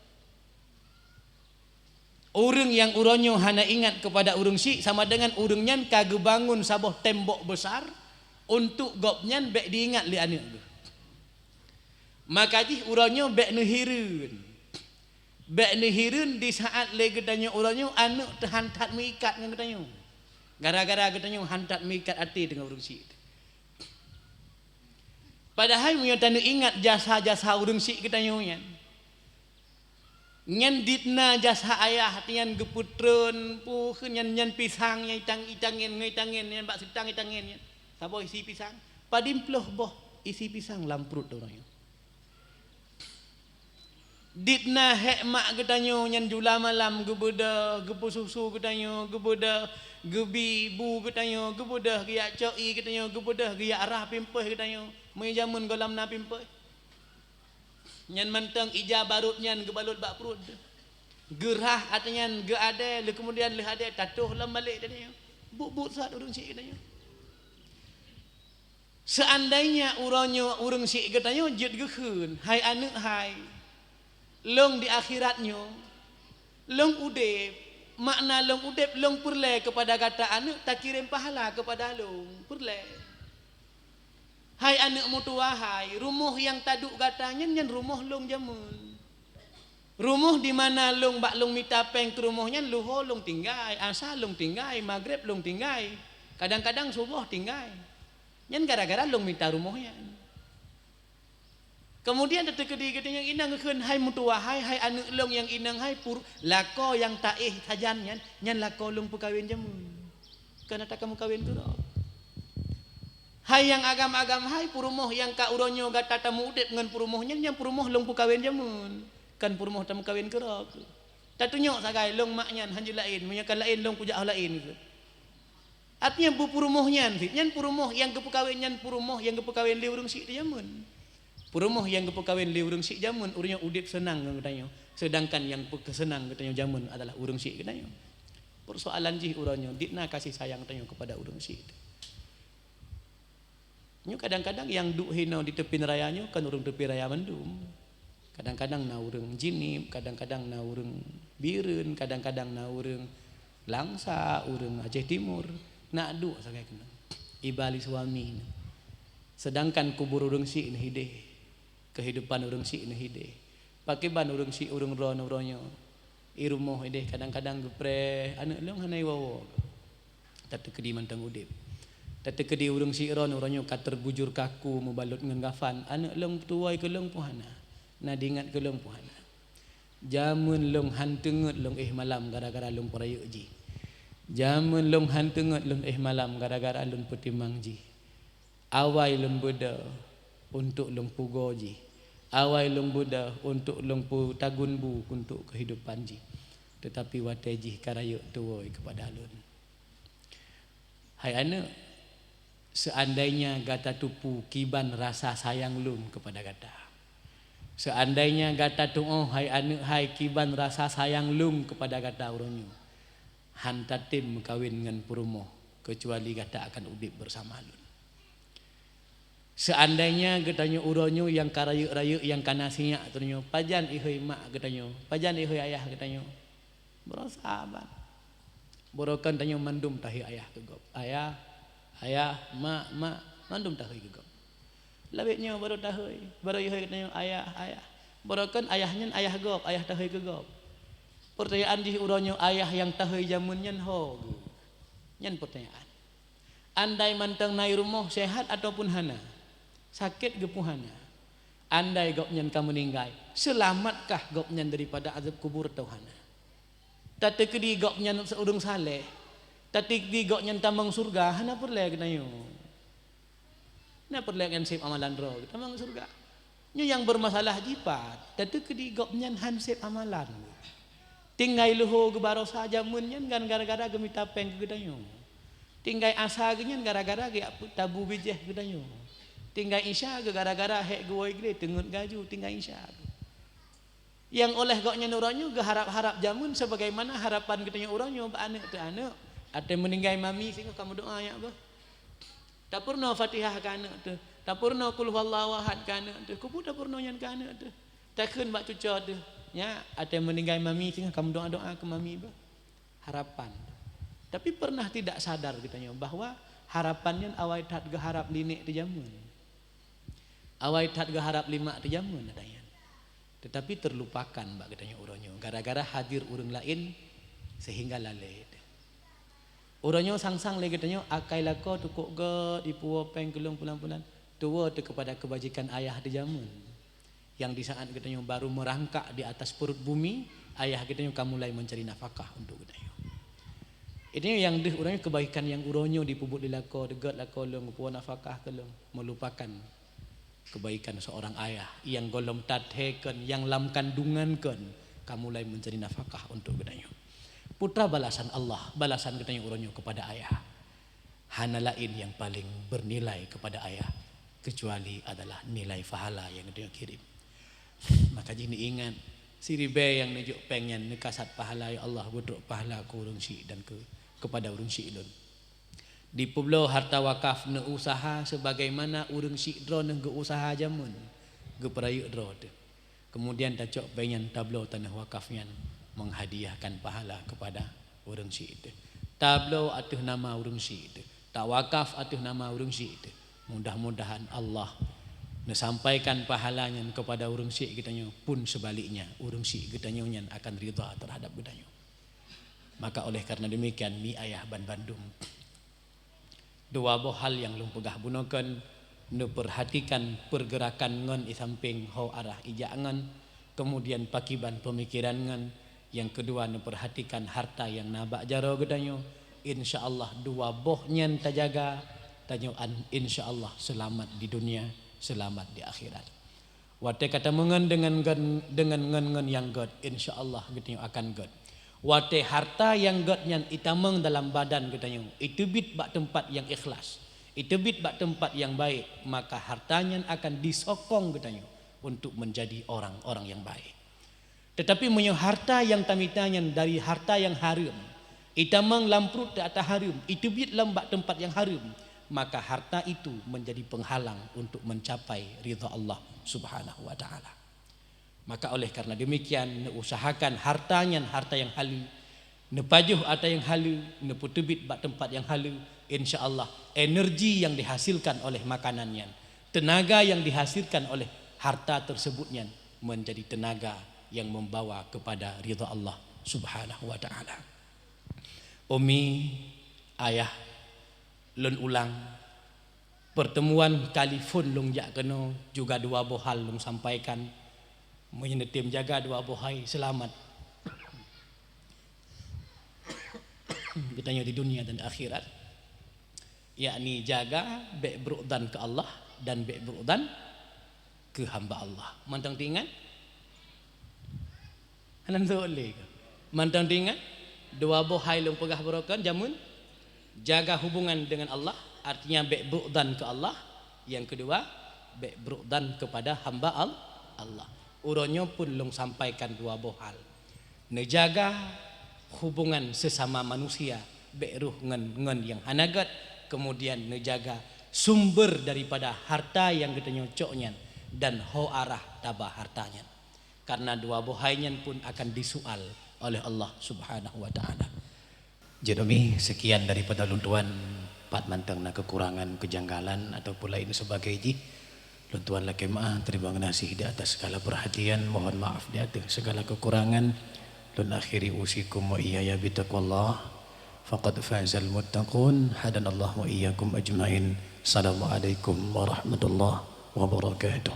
Ureuëng nyang uroe nyoe hana ingat keupada ureuëng syik sama dengan ureuëng nyan ka geubangon saboh tembok beusar untuk gobnyan bék diingat lé aneuëk geuh. Maka jih uroe nyoe bék neuhireuen. Bék neuhireuen di saát lé geutanyoe uroe nyoe aneuëk teuh han that meuikat ngon geutanyoe. Gara-gara geutanyoe han that meuikat até deungon ureuëng syik. Padahai meunyoe taneuingat jasa-jasa ureuëng syik geutanyoe nyan, nyan dit na jasa ayah teuh nyan geupeutreun, peue kheun nyan, nyan pisang nyan itang-, itangén ngon itangén nyan bak seutang itangén nyan. Saboh isi pisang. Padum ploh boh isi pisang lam pruet ureuëng nyoe. Dit na hék mak geutanyoe nyan jula malam geubeudôh, geupeususu geutanyoe, geubeudôh, geubi bu geutanyoe, geubeudôh geuyak cok ié geutanyoe, geubeudôh geuyak rhah pimpéh geutanyoe. Meunyo jamén gohlom na pimpéh. Nyan mantong ija barot nyan geubalot bak pruet. Geurhah ateueh nyan geuadée, lheueh keumudian lheueh adée tatoh lam balek geutanyoe. Buet-buet that ureuëng syiek geutanyoe. Seandainya uroe nyoe ureuëng syiek geutanyoe jeuet geukheun, "Hai aneuëk hai, lôn di akhirat nyoe, lôn udeb, makna lôn udeb lôn peureulée keupada gata aneuëk takirém pahala keupada lôn, peureulée. Hai aneuëk meutuwah hai, rumoh nyang taduek gata nyan, nyan rumoh lôn jamén. Rumoh di mana lôn bak lôn mita péng keu rumoh nyan, luho lôn tinggai, asa lôn tinggai, maghrib lôn tinggai, kadang-kadang suboh tinggai. Nyan gara-gara lôn mita rumoh nyan." Keumudian teukeudi geutanyoe inong geukheun, "Hai meutuwah hai, hai aneuëk lôn nyang inong hai, pur-, lakoe nyang taéh sajan nyan, nyan lakoe lôn peukawen jamén. Keuneuk takameukawen keudroe. Hai nyang agam-agam hai, peurumoh nyang ka uroe nyoe gata tameuudeb ngon peurumoh nyan, nyan peurumoh lôn peukawen jamén, kon peurumoh tameukawen keudroe." Tatunyok sagai lôn mak nyan hana laén, meunyoe ka laén lôn kujak ho laén. Artinya, bu peurumoh nyan cit, nyan peurumoh nyang geupeukawen nyan peurumoh nyang geupeukawen lé ureuëng syiek jamén. Peurumoh nyang geupeukawen lé ureuëng syiek jamén, ureuëng nyan udeb seunang ngon geutanyoe, seudangkan nyang peukeuseunang geutanyoe jamén adalah ureuëng syiek geutanyoe. Peusoalan jih uroe nyoe, dit na kasih sayang tanyoe keupada ureuëng syiek. Nyoe kadang-kadang nyang duek hinoe di teupin raya nyoe kon ureuëng teupin raya mandum. Kadang-kadang na ureuëng Jeunieb, kadang-kadang na ureuëng Bireuen, kadang-kadang na ureuëng Langsa, ureuëng Aceh Timur. Na duek sagai keunoe. Iba lé suami. Seudangkan kubur ureuëng syiek neuh ideh. Keuhidupan ureuëng syiek neuh ideh. Pakriban ureuëng syiek ureuëng droeneuh uroe nyoe. I rumoh ideh kadang-kadang geupreh, aneuëk lôn hana iwoe-woe. Tateukeudi mantong udeb. Tateukeudi ureuëng syiek droeneuh uroe nyoe ka teubujur kaku meubalot ngon gafan, aneuëk lôn tuwoe keu lôn pun hana. Na diingat keu lôn pun hana. Jamén lôn han teungeut lôn éh malam gara-gara lôn peurayeuk jih. Jamén lôn han teungeut lôn éh malam gara-gara lôn peutimang jih. Awai lôn beudôh untuk lôn pugoe jih. Awai lôn beudôh untuk lôn peutagun bu untuk keuhidupan jih. Teutapi watée jih ka rayeuk tuwoe keupada lôn. Hai aneuëk, seandainya gata teupeu kiban rasa sayang lôn keupada gata. Seandainya gata tuoh, hai aneuëk hai, kiban rasa sayang lôn keupada gata uroe nyoe, han tatem meukawen ngon peurumoh, keucuali gata akan udeb beusama lôn. Seandainya geutanyoe uroe nyoe nyang ka rayeuk-rayeuk nyang ka na sinyak tanyoe, pajan ihôi mak geutanyoe, pajan ihôi ayah geutanyoe? Beurasa ban. Beurokon tanyoe mandum tahôi ayah keu gob. Ayah, ayah, mak, mak, mandum tahôi keu gob. Lawét nyoe barô tahôi, barô ihôi geutanyoe ayah, ayah. Beurokon ayah nyan ayah gob, ayah tahôi keu gob. Peurtanyaan jih uroe nyoe, ayah nyang tahôi jamén nyan ho geuh? Nyan peurtanyaan. Andai mantong na i rumoh, sehat ataupun hana, sakét geupeu hana. Andai gobnyan ka meuninggai, seulamatkah gobnyan daripada azab kubur atau hana? Tateukeudi gobnyan ureuëng saleh, tateukeudi gobnyan tamong syeuruga, hana peureulée geutanyoe. Na peureulée ngon seb amalan droe geutamong syeuruga. Nyoe nyang beurmasalah jipat, tateukeudi gobnyan han seb amalan. Tinggai leuho geubarosa jamén nyan kan gara-gara geumita péng keu geutanyoe. Tinggai asa geuh nyan gara-gara geujak tabu bijéh geutanyoe. Tinggai isya geuh gara-gara hék geuwoe glé teungeut gaju tinggai isya geuh. Nyang óh lheueh gobnyan uroe nyoe geuharab-harab jamén sebagaimana harapan geutanyoe uroe nyoe bak aneuëk teuh, "Aneuëk, até meuninggai mami singoh kamoe doa nyak beuh. Tapeurunoe Fatihah keu aneuëk teuh, tapeurunoe Qul Huwallahu Ahad keu aneuëk teuh, keupeue tapeurunoe nyan keu aneuëk teuh? Takheun bak cucoe teuh, nyak, até meuninggai mami singoh kamoe doa-doa keu mami beuh." Harapan. Tapi pernah tidak sadar geutanyoe bahwa harapan nyan awai that geuharab lé nék teuh jamén. Awai that geuharab lé mak teuh jamén ata nyan. Teutapi teurlupakan bak geutanyoe uroe nyoe gara-gara hadir ureuëng laén seuhingga lalée. Uroe nyoe sang-sang lé geutanyoe akai lakoe teukok gét ipuwoe péng keu lôn pulan-pulan, tuwoe teuh keupada keubajikan ayah teuh jamén. Nyang di saát geutanyoe barô meurangkak di atas peuruet bumi, ayah geutanyoe ka mulai meuncari nafakah untuk geutanyoe. Itu nyang deuh ureuëng nyoe kebaikan nyang uroe nyoe dipeubuet lé lakoe, deugot lakoe lôn, geupuwoe nafakah keu lôn, meulupakan kebaikan seorang ayah nyang gohlom tathé kheun, nyang lam kandungan kheun ka mulai mencari nafakah untuk geutanyoe. Putra balasan Allah, balasan geutanyoe uroe nyoe kepada ayah. Hana laén nyang paleng bernilai kepada ayah, kecuali adalah nilai pahala nyang geutanyoe kirém. Maka jih neuingat, siribée nyang neujok péng nyan neukasat pahala, "Ya Allah, beutrok pahala keu ureuëng syik dan keu, kepada ureuëng syik lôn." Dipeubloe harta wakaf neuusaha sebagaimana ureuëng syik droeneueh geuusaha jameun, geupeurayeuk droe teuh. Keumudian tacok péng nyan tabloe tanoh wakaf nyan menghadiahkan pahala kepada ureuëng syik teuh. Tabloe ateueh nama ureuëng syik teuh. Tawakaf ateueh nama ureuëng syik teuh. Mudah-mudahan Allah neusampaikan pahala nyan kepada ureuëng syik geutanyoe, pun sebaliknya, ureuëng syik geutanyoe nyan akan ridha terhadap geutanyoe. Maka oleh karena demikian, mi ayah banbandum, dua boh hal nyang lôn peugah bunoe kheun, neupeurhatikan peurgeurakan ngon i sampéng ho arah ijak ngon, keumudian pakiban peumikeran ngon, nyang keudua neupeurhatikan harta nyang na bak jaroe geutanyoe. Insya Allah dua boh nyan tajaga, tanyoe an-, insya Allah seulamat di dunia, seulamat di akhirat. Watée ka tameungon deungon ngon, deungon ngon-ngon nyang gét, insya Allah geutanyoe akan gét. Watée harta nyang gét nyan itamong dalam badan geutanyoe, iteubiet bak teumpat nyang ikhlas, iteubiet bak teumpat nyang baik, maka harta nyan akan disokong geutanyoe untuk menjadi orang-orang nyang baik. Tetapi meunyoe harta nyang tamita nyan dari harta nyang hareuem, itamong lam pruet teuh ata hareuem, iteubiet lam bak teumpat nyang hareuem, maka harta itu menjadi penghalang untuk mencapai ridha Allah Subhanahu wa Ta'ala. Maka oleh karena demikian, neuusahakan harta nyan harta nyang haleue, neupajoh ata nyang haleue, neupeuteubiet bak teumpat nyang haleue, insya Allah energi yang dihasilkan oleh makanan nyan, tenaga yang dihasilkan oleh harta tersebut nyan menjadi tenaga yang membawa kepada ridha Allah Subhanahu wa Ta'ala. Umi, ayah, lôn ulang, pertemuan kalifon lôn jak keunoe juga dua boh hal lôn sampaikan. Meunyoe neutem jaga dua boh hai, seulamat geutanyoe di dunia dan akhirat, yakni jaga bék brok dan keu Allah dan bék brok dan keu hamba Allah. Mantong teuingat? Hana teuôt lé kah? Mantong teuingat? Dua boh hai lôn peugah baroe kheun jameun, jaga hubungan dengan Allah, artinya bék brok dan keu Allah. Nyang keudua, bék brok dan kepada hamba Al-, Allah. Uroe nyoe pun lôn sampaikan dua boh hal. Neujaga hubungan sesama manusia, bék rôh ngon, ngon nyang hana gét, kemudian neujaga sumber daripada harta nyang geutanyoe cok nyan dan ho arah taba harta nyan. Karena dua boh hai nyan pun akan disual oleh Allah Subhanahu wa Ta'ala. Jadi, sekian daripada lôn tuan, pat mantong na kekurangan, kejanggalan, ataupun lain sebagai jih, lôn tuan lakée meu'ah, terima kasih di atas segala perhatian, mohon maaf di ateueh segala kekurangan. Lôn akhiri, usikum wa iyaya bitaqwallah. Faqad fazal muttaqun. Hadanallahu wa iyyakum ajmain. Assalamualaikum warahmatullahi wabarakatuh.